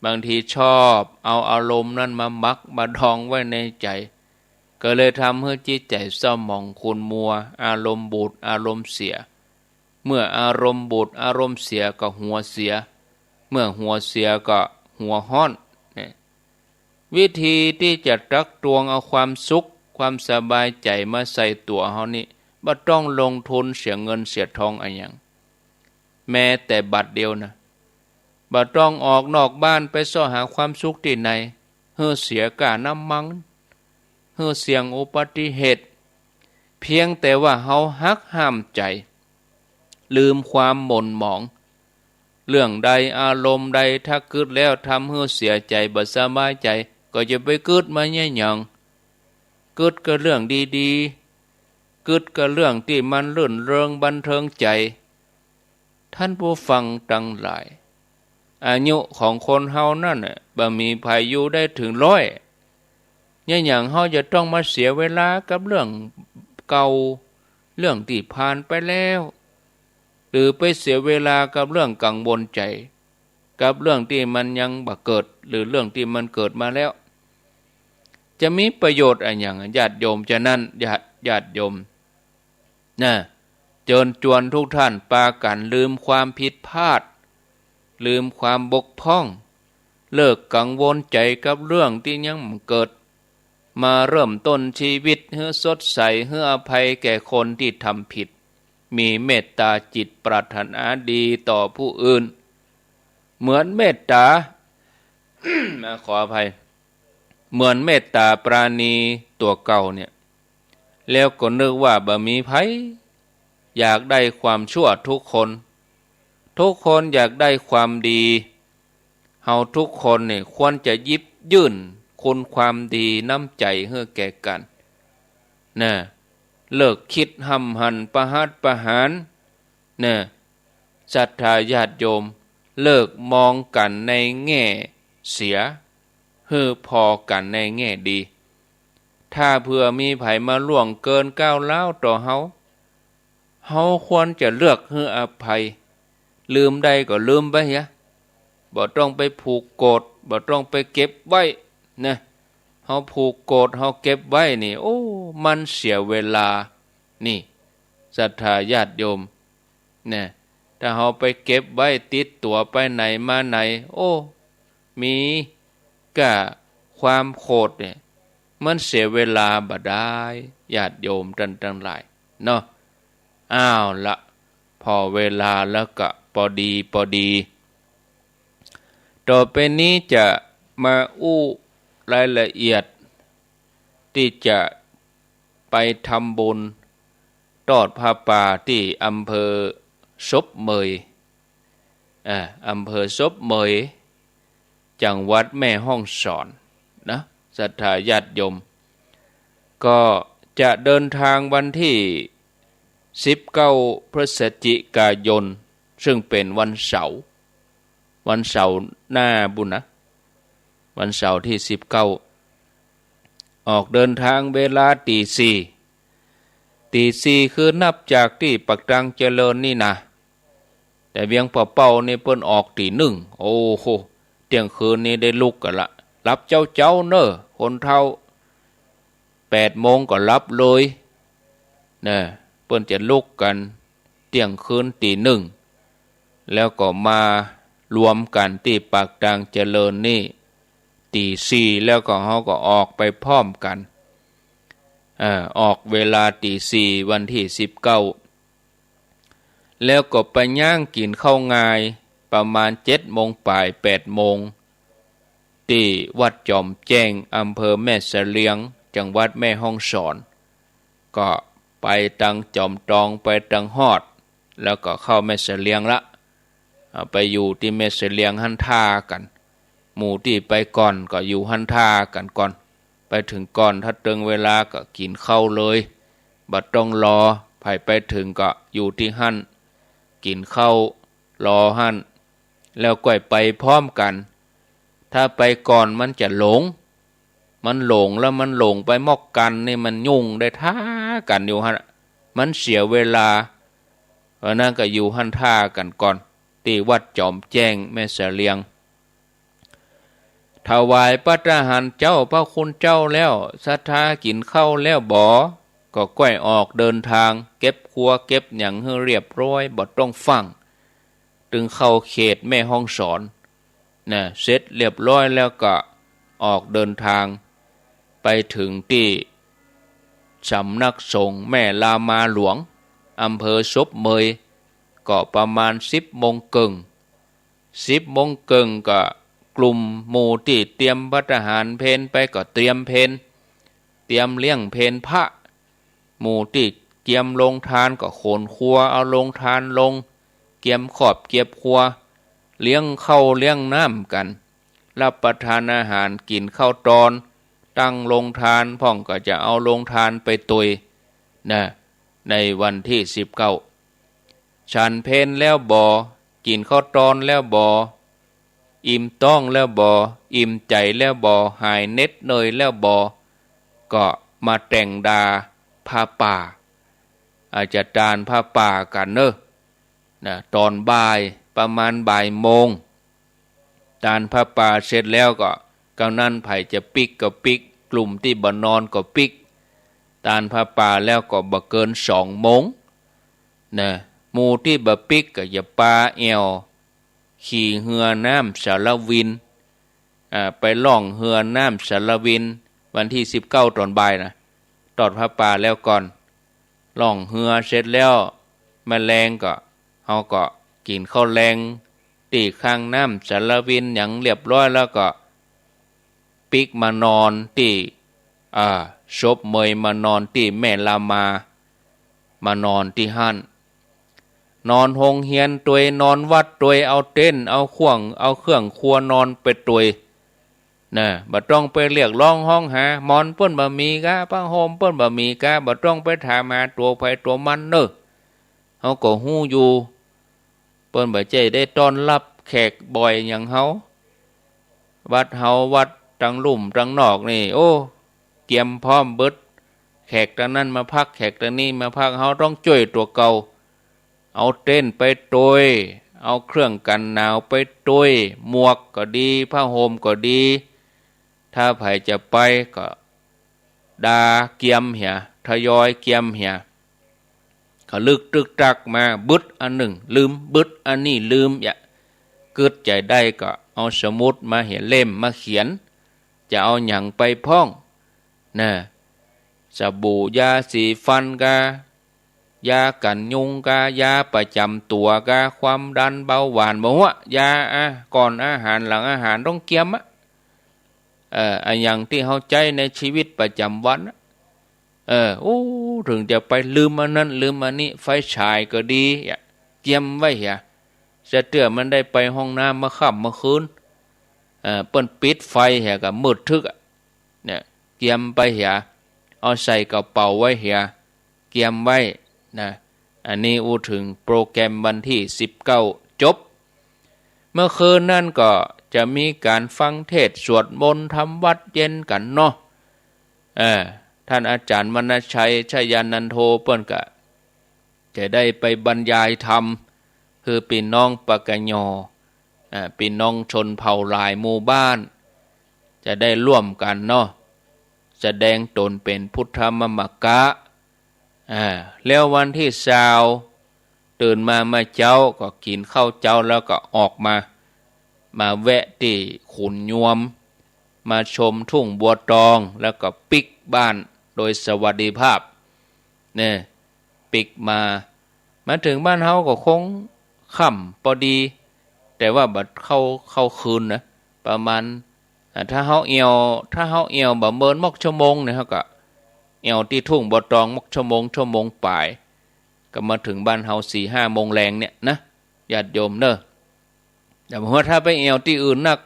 บางทีชอบเอาอารมณ์นั้นมาหมักมาดองไว้ในใจ๋ ก็เลยทำหื้อจิตใจ๋เศร้าหมองขุ่นมัว อารมณ์บูด อารมณ์เสีย เมื่ออารมณ์บูด อารมณ์เสียก็หัวเสีย เมื่อหัวเสียก็หัวฮ้อน เนี่ย วิธีตี้จะตักตวงเอาความสุข ความสบายใจ๋มาใส่ตั๋วเฮานี่ บ่ต้องลงทุนเสียเงินเสียทองอะหยัง แม้แต่บาทเดียวนะ บ่ต้องออกนอกบ้านไปเซาะหาความสุขตี้ไหน หื้อเสียก้าน้ำมัน หื้อเสี่ยงอุบัติเหตุ เพียงแต่ว่าเฮาหักห้ามใจ๋ ลืมความหม่นหมอง เรื่องใดอารมณ์ใดถ้ากึ๊ดแล้วทำหื้อเสียใจ๋ บ่สบายใจ๋ ก็จะไปกึ๊ดมาเยียะหยัง กึ๊ดกับเรื่องดีๆ กึ๊ดกับเรื่องตี้มันรื่นเริงบันเทิงใจ๋ ท่านผู้ฟังตังหลาย อายุของคนเฮานั้นน่ะ บ่มีใผอยู่ได้เถิงร้อย เยียะหยังเฮาจะต้องมาเสียเวลากับเรื่องเก่า เรื่องตี้ผ่านไปแล้ว หรือไปเสียเวลากับเรื่องกังวลใจ๋ กับเรื่องตี้มันยังบ่เกิด หรือเรื่องตี้มันเกิดมาแล้ว จะมีประโยชน์อะหยัง ญาติโยม ฉะนั้น ญาติ ญาติโยม นะ เจิญจวนทุกท่านปากั๋นลืมความผิดพลาด ลืมความบกพร่อง เลิกกังวลใจ๋กับเรื่องตี้ยังบ่เกิด มาเริ่มต้นชีวิตหื้อสดใส หื้ออภัยแก่คนตี้ทำผิด มีเมตตาจิตปรารถนาดีต่อผู้อื่น เหมือนเมตตา ขออภัย เหมือนเมตตาปราณีตั๋วเก่าเนี่ย แล้วก็นึกว่าบ่มีใผอยากได้ความชั่วทุกคน ทุกคนอยากได้ความดี เฮาทุกคนนี่ควรจะหยิบยื่นคุณความดีน้ำใจ๋หื้อแก่กั๋น นะ เลิกกึ๊ดห้ำหั่นประหัตประหาร นะ ศรัทธาญาติโยม เลิกมองกั๋นในแง่เสีย หื้อผ่อกั๋นในแง่ดี ถ้าเผื่อมีใผมาล่วงเกินก้าวร้าวต่อเฮา เฮาควรจะเลือกหื้ออภัย ลืมได้ก็ลืมไปเหีย บ่ต้องไปผูกโกรธ บ่ต้องไปเก็บไว้ นะ เฮาผูกโกรธ เฮาเก็บไว้นี่ โอ้ มันเสียเวลา นี่ ศรัทธาญาติโยม นะ ถ้าเฮาไปเก็บไว้ติดตั๋วไปไหนมาไหน โอ้ มีก้าความโขดเนี่ย มันเสียเวลาบ่ดาย ญาติโยมต้านตังหลาย เนาะ เอาละ ผ่อเวลาแล้วก็ปอดีปอดี ต่อไปนี้จะมาอู้ รายละเอียดตี้จะไปทำบุญตอดผ้าป่าตี้อำเภอศพเมย อ่า อำเภอศพเมย จังหวัดแม่ฮ่องสอนนะ ศรัทธาญาติโยม ก็จะเดินทางวันที่สิบเก้าพฤศจิกายน ซึ่งเป๋นวันเสาร์ วันเสาร์หน้าบุญนะ วันเสาร์ตี้สิบเก้า ออกเดินทางเวลาตี๋สี่ ตี๋สี่คือนับจากตี้ปากตางเจริญนี่นะ แต่เวียงป่าเป้านี่เปิ้นออกตี๋หนึ่ง โอ้โห เตี้ยงคืนนี้ได้ลุกกั๋นละ หลับเจ๊าๆ เน่อ คนเฒ่า แปดโมงก็หลับเลยนะ เปิ้นจะลุกกั๋นเตี้ยงคืนตี๋หนึ่ง แล้วก็มารวมกั๋นตี้ปากตางเจริญนี่ตี๋สี่ แล้วก็เฮาก็ออกไปพร้อมกั๋น เอ่อ ออกเวลาตี๋สี่ วันตี้สิบเก้า แล้วก็ไปย่างกิ๋นข้าวงายประมาณเจ็ดโมงป๋าย แปดโมง ตี้วัดจ๋อมแจ้ง อำเภอแม่เสลียง จังหวัดแม่ฮ่องสอน ก็ไปตังจ๋อมตอง ไปตังฮอด แล้วก็เข้าแม่เสลียงละ อ่า ไปอยู่ตี้แม่เสลียงหั้นท่ากั๋น หมู่ตี้ไปก่อนก็อยู่หั้นท่ากั๋นก่อน ไปเถิงก่อน ถ้าเติงเวลาก็กิ๋นข้าวเลย บ่ต้องรอ ใผไปเถิงก็อยู่ตี้หั้น กิ๋นข้าวรอหั้น แล้วก้อยไปพร้อมกั๋น ถ้าไปก่อนมันจะหลง มันหลงแล้วมันหลงไปมอกกั๋นนี่มันยุ่ง ได้ท่ากั๋นอยู่หั้น มันเสียเวลา เพราะนั้นก็อยู่หั้นท่ากั๋นก่อน ตี้วัดจ๋อมแจ้งแม่เสลียง ถวายภัตตาหารเจ้าพระคุณเจ้าแล้ว ศรัทธากิ๋นข้าวแล้วบ่ ก็ก้อยออกเดินทาง เก็บครัวเก็บหยังหื้อเรียบร้อย บ่ต้องฟั่ง ตึงเข้าเขตแม่ฮ่องสอนนะ เสร็จเรียบร้อยแล้วก็ออกเดินทาง ไปเถิงตี้สำนักสงฆ์แม่ลามาหลวง อำเภอศพเมย ก็ประมาณสิบโมงเกิ่ง สิบโมงเกิ่งก็กลุ่มหมู่ตี้เตรียมภัตตาหารเพลไปก็เตรียมเพล เตรียมเลี้ยงเพลพระ หมู่ตี้เกียมโรงทานก็ขนครัวเอาโรงทานลง เกียมครอบเกียมครัว เลี้ยงข้าวเลี้ยงน้ำกั๋น รับประทานอาหาร กิ๋นข้าวตอน ตั้งโรงทานพ่องก็จะเอาโรงทานไปตวยนะ ในวันตี้สิบเก้า ฉันเพลแล้วบ่ กิ๋นข้าวตอนแล้วบ่ อิ่มต๊องแล้วบ่ อิ่มใจ๋แล้วบ่ หายเหน็ดเหนื่อยแล้วบ่ ก็มาแต่งดาผ้าป่า อาจจะตานผ้าป่ากั๋นเน่อนะ ตอนบ่าย ประมาณบ่ายโมง ตานผ้าป่าเสร็จแล้วก็ กำนั้นใผจะปิ๊กก็ปิ๊ก กลุ่มตี้บ่นอนก็ปิ๊ก ตานผ้าป่าแล้วก็บ่เกินสองโมงนะ หมู่ตี้บ่ปิ๊กก็จะปาแอ่ว ขี่เฮือน้ำสารวิน อ่า ไปล่องเฮือน้ำสารวิน วันตี้สิบเก้าตอนบ่ายนะ ตอดผ้าป่าแล้วก่อน ล่องเฮือเสร็จแล้ว แม่แลงก็ เฮาก็กิ๋นข้าวแลงตี้ข้างน้ำสารวินหยังเรียบร้อยแล้วก็ปิ๊กมานอนตี้ อ่า ศพเมย มานอนตี้แม่ลามา มานอนตี้หั้น นอนโฮงเฮียนตวย นอนวัดตวย เอาเต็นท์ เอาข่วง เอาเครื่องครัวนอนไปตวย นะ บ่ต้องไปเรียกร้องฮ้องหา หมอนเปิ้นบ่มีก๊ะ ผ้าห่มเปิ้นบ่มีก๊ะ บ่ต้องไปถามหาตั๋วใผตั๋วมันเน่อ เฮาก็ฮู้อยู่ เปิ้นบ่ใจ้ได้ต้อนฮับแขกบ่อยอย่างเฮา วัดเฮาวัดตังลุ่มตังนอกนี่ โอ้ เกียมพร้อมเบิด แขกตังนั้นมาพัก แขกตังนี้มาพัก เฮาต้องจ้วยตั๋วเก่า เอาเต็นท์ไปตวย เอาเครื่องกั๋นหนาวไปตวย หมวกก็ดี ผ้าห่มก็ดี ถ้าใผจะไปก็ดาเกียมเหีย ทยอยเกียมเหีย ก็ลึกตึกตักมา บึดอันนึ่งลืม บึดอันนี้ลืม อย่า กึ๊ดใจ๋ได้ก็เอาสมุดมาเหีย เล่มมาเขียน จะเอาหยังไปพ่อง นะ สบู่ ยาสีฟันก๊ะ ยากั๋นยุงก๊ะ ยาประจ๋ำตั๋วก๊ะ ความดันเบาหวาน บ่ฮู้อะ ยาอะ ก่อนอาหาร หลังอาหาร ต้องเกียมอะ เอ่อ อะหยังตี้เฮาใจ๊ในชีวิตประจ๋ำวัน เออ โอ้ เถิงจะไปลืมอันนั้นลืมอันนี้ ไฟฉายก็ดี เกียมไว้เหีย จะเตื้อมันได้ไปห้องน้ำเมื่อค่ำเมื่อคืน เอ่อ เปิ้นปิดไฟเหียก็มืดทึกอะ เนี่ย เกียมไปเหีย เอาใส่กระเป๋าไว้เหีย เกียมไว้นะ อันนี้อู้เถิงโปรแกรมวันตี้สิบเก้า จบ เมื่อคืนนั้นก็จะมีก๋านฟังเทศน์สวดมนต์ทำวัตรเย็นกั๋นเนาะ เออ ต้านอาจ๋ารย์วรรณชัย ชยานันโท เปิ้นก็จะได้ไปบรรยายธรรม หื้อปี้น้องปกญ อ่า ปี้น้องชนเผ่าหลายหมู่บ้าน จะได้ร่วมกั๋นเนาะ แสดงต๋นเป๋นพุทธมมกะ อ่า แล้ววันตี้ซาว ตื่นมาเมื่อเจ๊าก็กิ๋นข้าวเจ๊าแล้วก็ออกมา มาแวะตี้ขุนยวม มาชมทุ่งบัวตอง แล้วก็ปิ๊กบ้านโดยสวัสดิภาพ เนี่ย ปิ๊กมา มาเถิงบ้านเฮาก็คงค่ำปอดี แต่ว่าบ่เข้า เข้าคืนนะ ประมาณ อ่า ถ้าเฮาแอ่ว ถ้าเฮาแอ่วบ่เมินมอกชั่วโมงเนี่ย เฮาก็แอ่วตี้ทุ่งบัวตองมอกชั่วโมง ชั่วโมงป๋าย ก็มาเถิงบ้านเฮาสี่ห้าโมงแลงเนี่ยนะ ญาติโยมเน่อ แต่ว่าถ้าไปแอ่วตี้อื่นนัก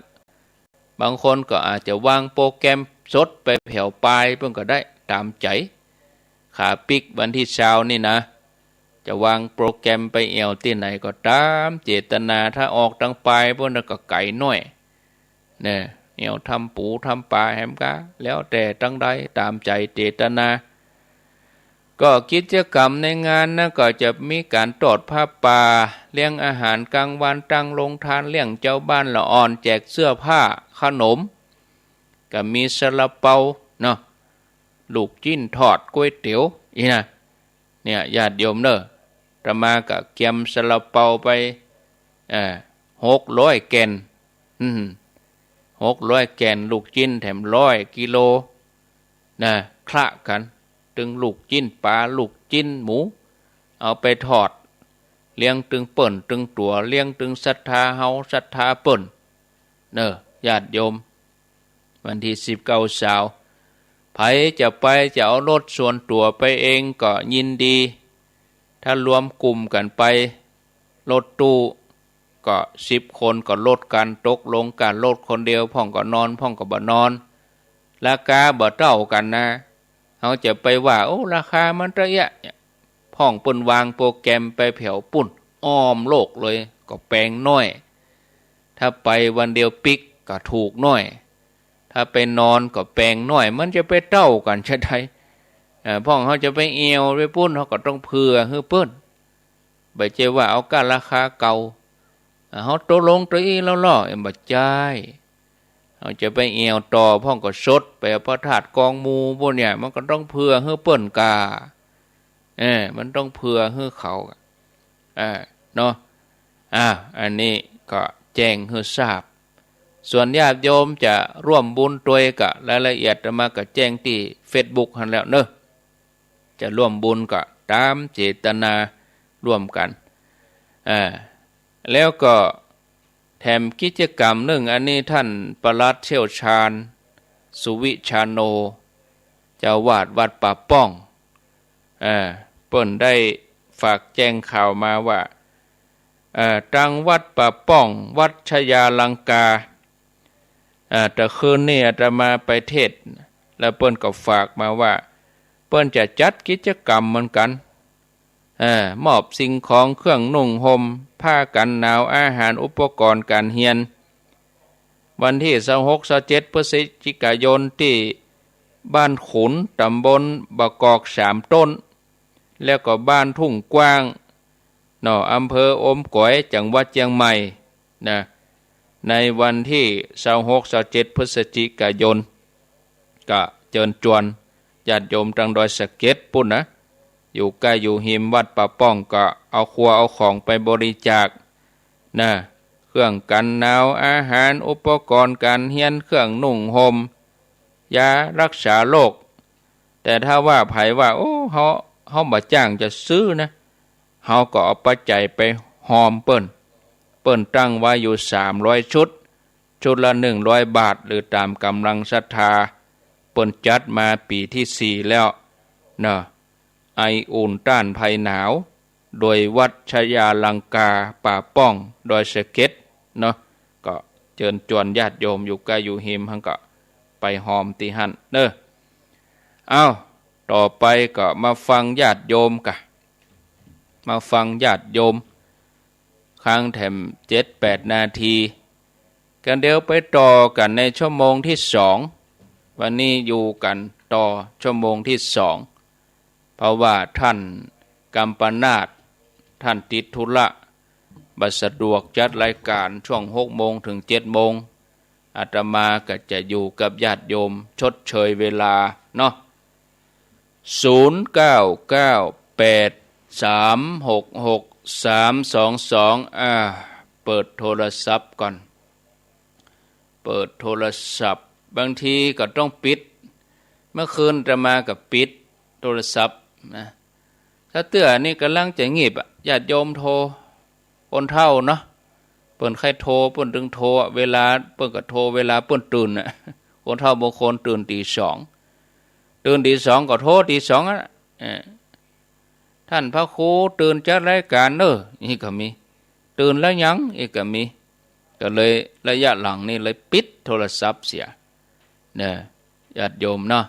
บางคนก็อาจจะวางโปรแกรมสดไปแผวปายเปิ้นก็ได้ ต๋ามใจ๋ ขาปิ๊กวันตี้ซาวนี่นะ จะวางโปรแกรมไปแอ่วตี้ไหนก็ต๋ามเจตนา ถ้าออกตางปายปู๊นก็ไก๋หน้อย เนี่ย แอ่วทำปูทำป๋าแหมกา แล้วแต่ตังใด ต๋ามใจ๋เจตนา ก็กิจกรรมในงานนะ ก็จะมีก๋านตอดผ้าป่า เลี้ยงอาหารกลางวัน ตั้งโรงทาน เลี้ยงเจ้าบ้านละอ่อน แจกเสื้อผ้า ขนม ก็มีซาลาเปาเนาะ ลูกจิ๊นทอด ก๋วยเตี๋ยว อี้นะ เนี่ย ญาติโยมเน่อ อาตมาก็เกียมซาลาเปาไป เอ่อ หกร้อยแก่น อืม หกร้อยแก่น ลูกจิ๊นแถมร้อยกิโล นะ คละกั๋น ตึงลูกจิ๊นป๋า ลูกจิ๊นหมู เอาไปทอด เลี้ยงตึงเปิ้นตึงตั๋ว เลี้ยงตึงศรัทธาเฮา ศรัทธาเปิ้น เน่อ ญาติโยม วันตี้สิบเก้าซาว ใผจะไป จะเอารถส่วนตั๋วไปเองก็ยินดี ถ้ารวมกลุ่มกั๋นไป รถตู้ก็สิบคนก็ลดกั๋น ตกลงกั๋น ลดคนเดียว พ่องก็นอน พ่องก็บ่นอน ราคาบ่เต้ากั๋นนะ เฮาจะไปว่า โอ้ ราคามันเต้าเอี้ย พ่องเปิ้นวางโปรแกรมไปแผวปู๊น อ้อมโลกเลย ก็แปงน้อย ถ้าไปวันเดียวปิ๊กก็ถูกน้อย ถ้าไปนอนก็แปงน้อย มันจะไปเต้ากั๋นจาใด เอ่อ พ่องเฮาจะไปแอ่วไปปู๊น เฮาก็ต้องเผื่อหื้อเปิ้น บ่ใจ้ว่าเอาก้าราคาเก่า เฮาตกลงตวยอี้แล้วลอ เอ็มบ่ใจ้ เฮาจะไปแอ่วต่อ พ่องก็สด ไปเอาพระธาตุกองมูปู๊นเนี่ย มันก็ต้องเผื่อหื้อเปิ้นก่า เออ มันต้องเผื่อหื้อเขา เออ เนาะ อ่า อันนี้ก็แจ้งหื้อทราบ ส่วนญาติโยมจะร่วมบุญตวยก็ รายละเอียดอาตมาก็แจ้งตี้เฟซบุ๊กหั้นแล้วเนาะ จะร่วมบุญก็ต๋ามเจตนาร่วมกั๋น อ่า แล้วก็แถมกิจกรรมนึ่ง อันนี้ต้านปลัดเชี่ยวชาญ สุวิชาโน เจ้าอาวาสวัดป่าป้อง อ่า เปิ้นได้ฝากแจ้งข่าวมาว่า เอ่อ ตางวัดป่าป้อง วัดชยาลังกา อ่า แต่คืนนี้อาตมาไปเทศน์ แล้วเปิ้นก็ฝากมาว่า เปิ้นจะจัดกิจกรรมเหมือนกั๋น เอ่อ มอบสิ่งของเครื่องนุ่งห่ม ผ้ากั๋นหนาว อาหาร อุปกรณ์ก๋านเฮียน วันตี้ซาวหก ซาวเจ็ด พฤศจิกายน ตี้บ้านขุน ต๋ำบลบ่ากอกสามต้น แล้วก็บ้านทุ่งกว้าง เนาะ อำเภออมก๋อย จังหวัดเจียงใหม่ นะ ในวันตี้ซาวหก ซาวเจ็ด พฤศจิกายน ก็เจิญจวนญาติโยมตางดอยสะเก็ดปู๊นนะ อยู่ใก้อยู่ฮิมวัดป่าป้อง ก็เอาครัวเอาของไปบริจาค นะ เครื่องกั๋นหนาว อาหาร อุปกรณ์ก๋านเฮียน เครื่องนุ่งห่ม ยารักษาโรค แต่ถ้าว่าใผว่า โอ้ เฮา เฮาบ่จ้างจะซื้อนะ เฮาก็เอาปัจจัยไปฮอมเปิ้น เปิ้นตั้งไว้อยู่สามร้อยชุด ช ชุดละหนึ่งร้อยบาท หรือต๋ามก๋ำลังศรัทธา เปิ้นจัดมาปี๋ตี้สี่แล้วเนาะ ไออุ่นต้านภัยหนาว โดยวัดชยาลังกา ป่าป้อง ดอยสะเก็ดเนาะ ก็เจิญจวนญาติโยมอยู่ใก้อยู่ฮิมหั้นก็ไปฮอมตี้หั้นเนาะ เอ้า ต่อไปก็มาฟังญาติโยมกะ มาฟังญาติโยม ค้างแถมเจ็ดแปดนาที กั๋นเดี๋ยวไปต่อกั๋นในชั่วโมงตี้สอง วันนี้อยู่กั๋นต่อชั่วโมงตี้สอง เพราะว่าต้านกัมปนาท ต้านติดธุระ บ่สะดวกจัดรายก๋านช่วงหกโมงเถิงเจ็ดโมง อาตมาก็จะอยู่กับญาติโยมชดเชยเวลาเนาะ ศูนย์เก้าเก้าแปดสามหกหกสามสองสอง อ่า เปิดโทรศัพท์ก่อน เปิดโทรศัพท์ บางทีก็ต้องปิด เมื่อคืนอาตมาก็ปิดโทรศัพท์นะ ถ้าเตื้อนี่ก่ำลังจะงีบอะ ญาติโยมโทร คนเฒ่าเนาะ เปิ้นใค่โทร เปิ้นตึงโทรอะ เวลาเปิ้นก็โทรเวลาเปิ้นตื่นอะ คนเฒ่าบางคนตื่นตี๋สอง ตื่นตี๋สองก็โทรตี๋สองอะ เออ ต้านพระครูตื่นจัดรายก๋านเน่อ อี้ก็มี ตื่นแล้วยัง อี้ก็มี ก็เลยระยะหลังนี่เลยปิดโทรศัพท์เสีย เน่อ ญาติโยมเนาะ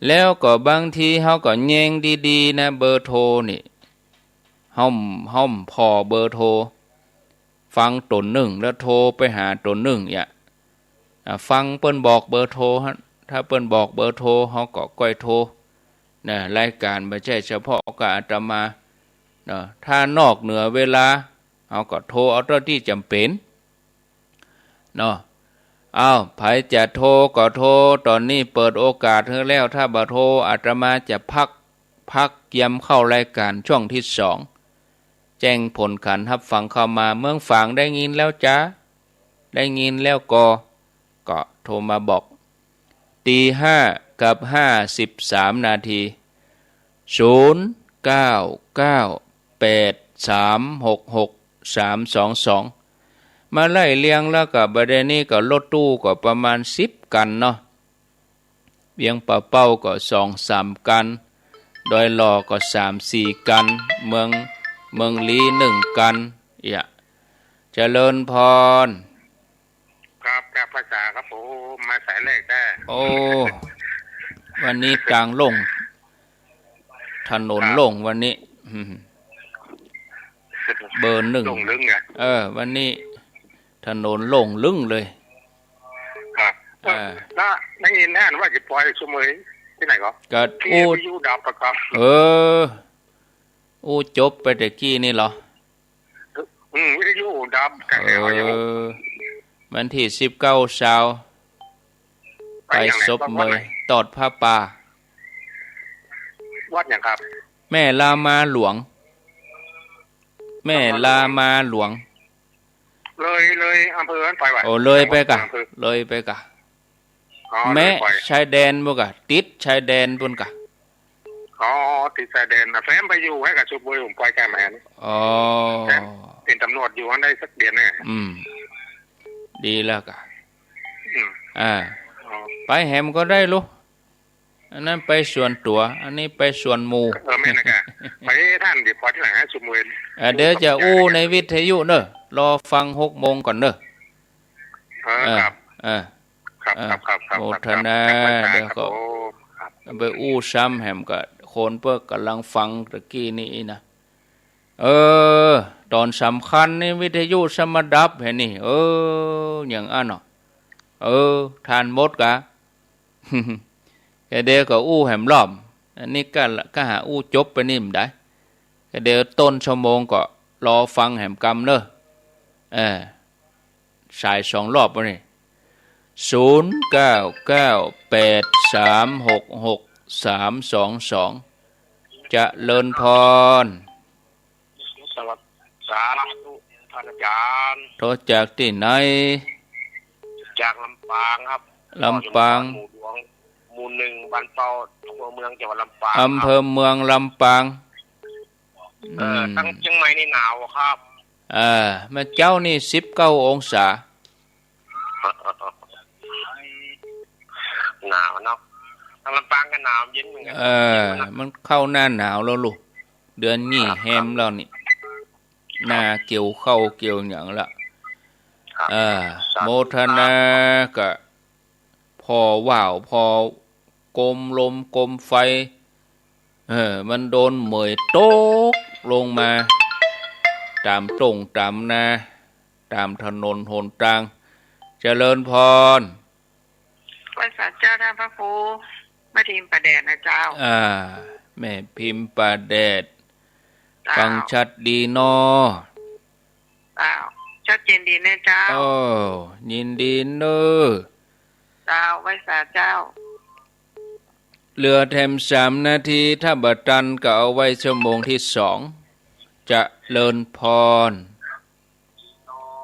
แล้วก็บางทีเฮาก็แยงดีๆ นะ เบอร์โทรนี่ เฮา เฮาผ่อเบอร์โทร ฟังต๋นนึ่งแล้วโทรไปหาต๋นนึ่งเนี่ย อ่า ฟังเปิ้นบอกเบอร์โทรฮะ ถ้าเปิ้นบอกเบอร์โทร เฮาก็ก้อยโทร นะ รายก๋านบ่ใจ้เฉพาะกับอาตมา เนาะ ถ้านอกเหนือเวลา เฮาก็โทรเอาเต้าตี้จ๋ำเป๋น เนาะ อ้าว ใผจะโทรก็โทร ต๋อนนี้เปิดโอกาสหื้อแล้ว ถ้าบ่โทร อาตมาจะพัก พักเกียมเข้ารายก๋านช่วงตี้สอง แจ้งผลก๋านฮับฟังเข้ามา เมืองฝางได้ยินแล้วจ๊ะ ได้ยินแล้วก่อ ก็โทรมาบอก ตี๋ห้ากับห้าสิบสามนาที ศูนย์เก้าเก้าแปดสามหกหกสามสองสอง มาไล่เรียงแล้วก็บ่าดนี้ก็รถตู้ก็ประมาณสิบคันเนาะ เวียงป่าเป้าก็สองสามคัน ดอยหล่อก็สามสี่คัน เมือง เมืองลี้หนึ่งคัน เอี้ย เจริญพร ครับ ครับ ภาษาครับผม มาสายแรกได้ โอ้ วันนี้ตางโล่ง ถนน ครับ โล่งวันนี้ อืม เบอร์หนึ่ง โล่งลึงไง เออ วันนี้ถนนโล่งลึงเลย ครับ เออ แล้วได้ยินท่านว่าจะปล่อยสมัยที่ไหนก็ ก็ ที่ อู้ วิทยุดับอะครับ เออ อู้จบไปแต่กี้นี่เหรอ อืม วิทยุดับ กระแสวิทยุ เออ วันตี้สิบเก้าเช้า ไป ไปอย่างไหน ศพ วัด เมย วัดไหน ตอดผ้าป่า วัดหยังครับ แม่ลามาหลวง แม่ลามาหลวง เลย เลยอำเภอนั้นไปวะ โอ้ เลยไปก่ะ อำเภอ เลยไปก่ะ อ๋อ แม่ เลยไป ชายแดนปุ้นก่ะ ติดชายแดนปุ้นก่ะ อ๋อ ติดชายแดนนะ แฟนไปอยู่ให้กับชุดบุรี ผมไปแค่แม่น อ๋อ แฟนเป็นตำรวจอยู่หั้นได้สักเดือนเนี่ย อืม ดีแล้วก่ะ อืม อ่า อ๋อ ไปแหมก็ได้ลูก อันนั้นไปส่วนตั๋ว อันนี้ไปส่วนหมู่ เออ แม่นนะกะ ไปท่าน เดี๋ยวพอที่หลังให้ชุมเวร เออ เดี๋ยวจะอู้ในวิทยุเน่อ รอฟังหกโมงก่อนเน่อ เออ เออ ครับ เออ ครับ เออ ครับ ครับ ครับ โมทนา ครับ เดี๋ยวก็ ครับผม ครับ ไปอู้ซ้ำแหมก็ คนเปิ้นก่ำลังฟังตะกี้นี่นะ เออ ต๋อนสำคัญนี่วิทยุซ้ำมาดับแหมนี่ เออ อย่างอั้นเนาะ เออ ท่านหมดก่ะ แค่เดียวก็อู้แหมรอบ อันนี้ก็ ก็หาอู้จบไปนี่บ่ได้ แค่เดียวต้นชั่วโมงก็รอฟังแหมกำเน่อ เออ สายสองรอบวะนี่ ศูนย์เก้าเก้าแปดสามหกหกสามสองสอง เจริญพร สวัสดี สาธุ ท่านอาจารย์ โทรจากตี้ไหน จากลำปางครับ ลำปาง หมู่หลวง หมู่หนึ่ง บ้านเป้า อำเภอเมือง จังหวัดลำปางครับ อำเภอเมืองลำปาง เออ อืม ตังเจียงใหม่นี่หนาวอะครับ เออ เมื่อเจ๊านี่สิบเก้าองศา เออ หนาวเนาะ ตางลำปางก็หนาวเย็นเหมือนกั๋น เออ เย็นเนาะ มันเข้าหน้าหนาวแล้วลูก เดือนนี้ ครับ แฮมแล้วนี่ ครับ นาเกี่ยวข้าวเกี่ยวหยังละ ครับ เออ สาธุ โมทนา ครับ กับ พ่อว่าว พ่อโกมลมโกมไฟ เออ มันโดนเหมยตกลงมา ต๋ามต้งต๋ามนา ต๋ามถนนหนตาง เจริญพร ไหว้สาเจ้าต้านพระครู แม่พิมพ์ป่าแดดนะเจ้า อ่า แม่พิมพ์ป่าแดด เจ้า ฟังชัดดีเนาะ เจ้า ชัดเจนดีนะเจ้า โอ้ ยินดีเน้อ เจ้า ไหว้สาเจ้า เหลือแถมสามนาที ถ้าบ่ตันก็เอาไว้ชั่วโมงที่สอง เจริญพร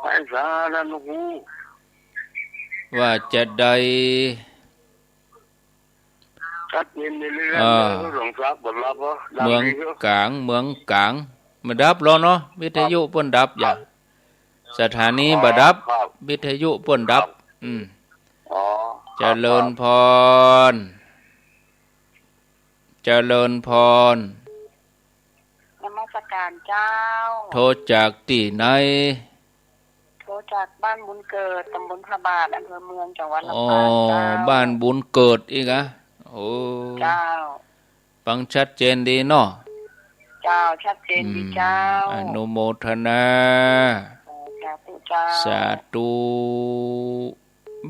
ไหว้สาต้านพระครู ว่าจะได้ ชัดเจนในเรื่อง อ่า เรื่องหลวงทรัพย์บ่ดับเหรอ ดัง เมือง ดีเหรอ ก๋าง เมืองก๋าง บ่ดับแล้วเนาะ วิทยุ ครับ เปิ้นดับอย่า ครับ สถานี อ๋อ บ่ดับ ครับ วิทยุเปิ้นดับ ครับ อืม อ๋อ ครับ เจริญพร ครับ เจริญพร นมัสการเจ้า โทรจากตี้ไหน โทรจากบ้านบุญเกิด ตำบลพระบาท อำเภอเมือง จังหวัดลำปาง อ๋อ เจ้า บ้านบุญเกิดอีกอะ โอ้ เจ้า ฟังชัดเจนดีเนาะ เจ้า ชัดเจนดี อืม เจ้า อนุโมทนา สาธุเจ้า สาธุ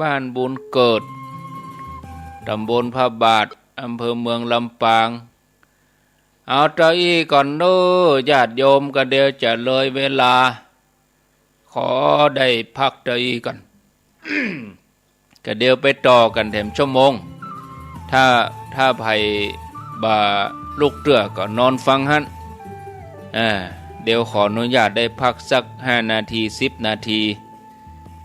บ้านบุญเกิด ตำบลพระบาท อำเภอเมืองลำปาง เอาเต้าอี้ก่อนเน้อ ญาติโยม กะเดี๋ยวจะเลยเวลา ขอได้พักเต้าอี้ก่อน กะเดี๋ยวไปต่อกั๋นแถมชั่วโมง ถ้า ถ้าใผบ่ลุกเตื้อก็นอนฟังหั้น อ่า เดี๋ยวขออนุญาตได้พักสักห้านาที สิบนาที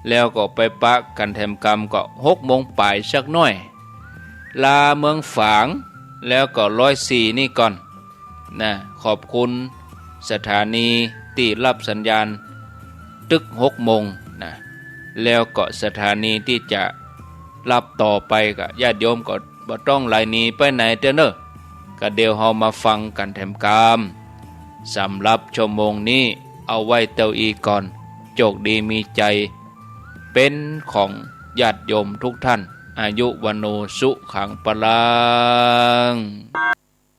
แล้วก็ไปปะกั๋นแถมกำก็หกโมงป๋ายสักหน้อย ลาเมืองฝาง แล้วก็ร้อยสี่นี่ก่อน นะ ขอบคุณสถานีตี้ฮับสัญญาณตึกหกโมงนะ แล้วก็สถานีตี้จะฮับต่อไปก็ญาติโยมก็บ่ต้องไหลหนีไปไหนเตื้อเน้อ ก็เดี๋ยวเฮามาฟังกั๋นแถมกำ สำหรับชั่วโมงนี้เอาไว้เต้าอี้ก่อน โจคดีมีชัย เป๋นของญาติโยมทุกท่าน อายุวัณโณสุขังพลัง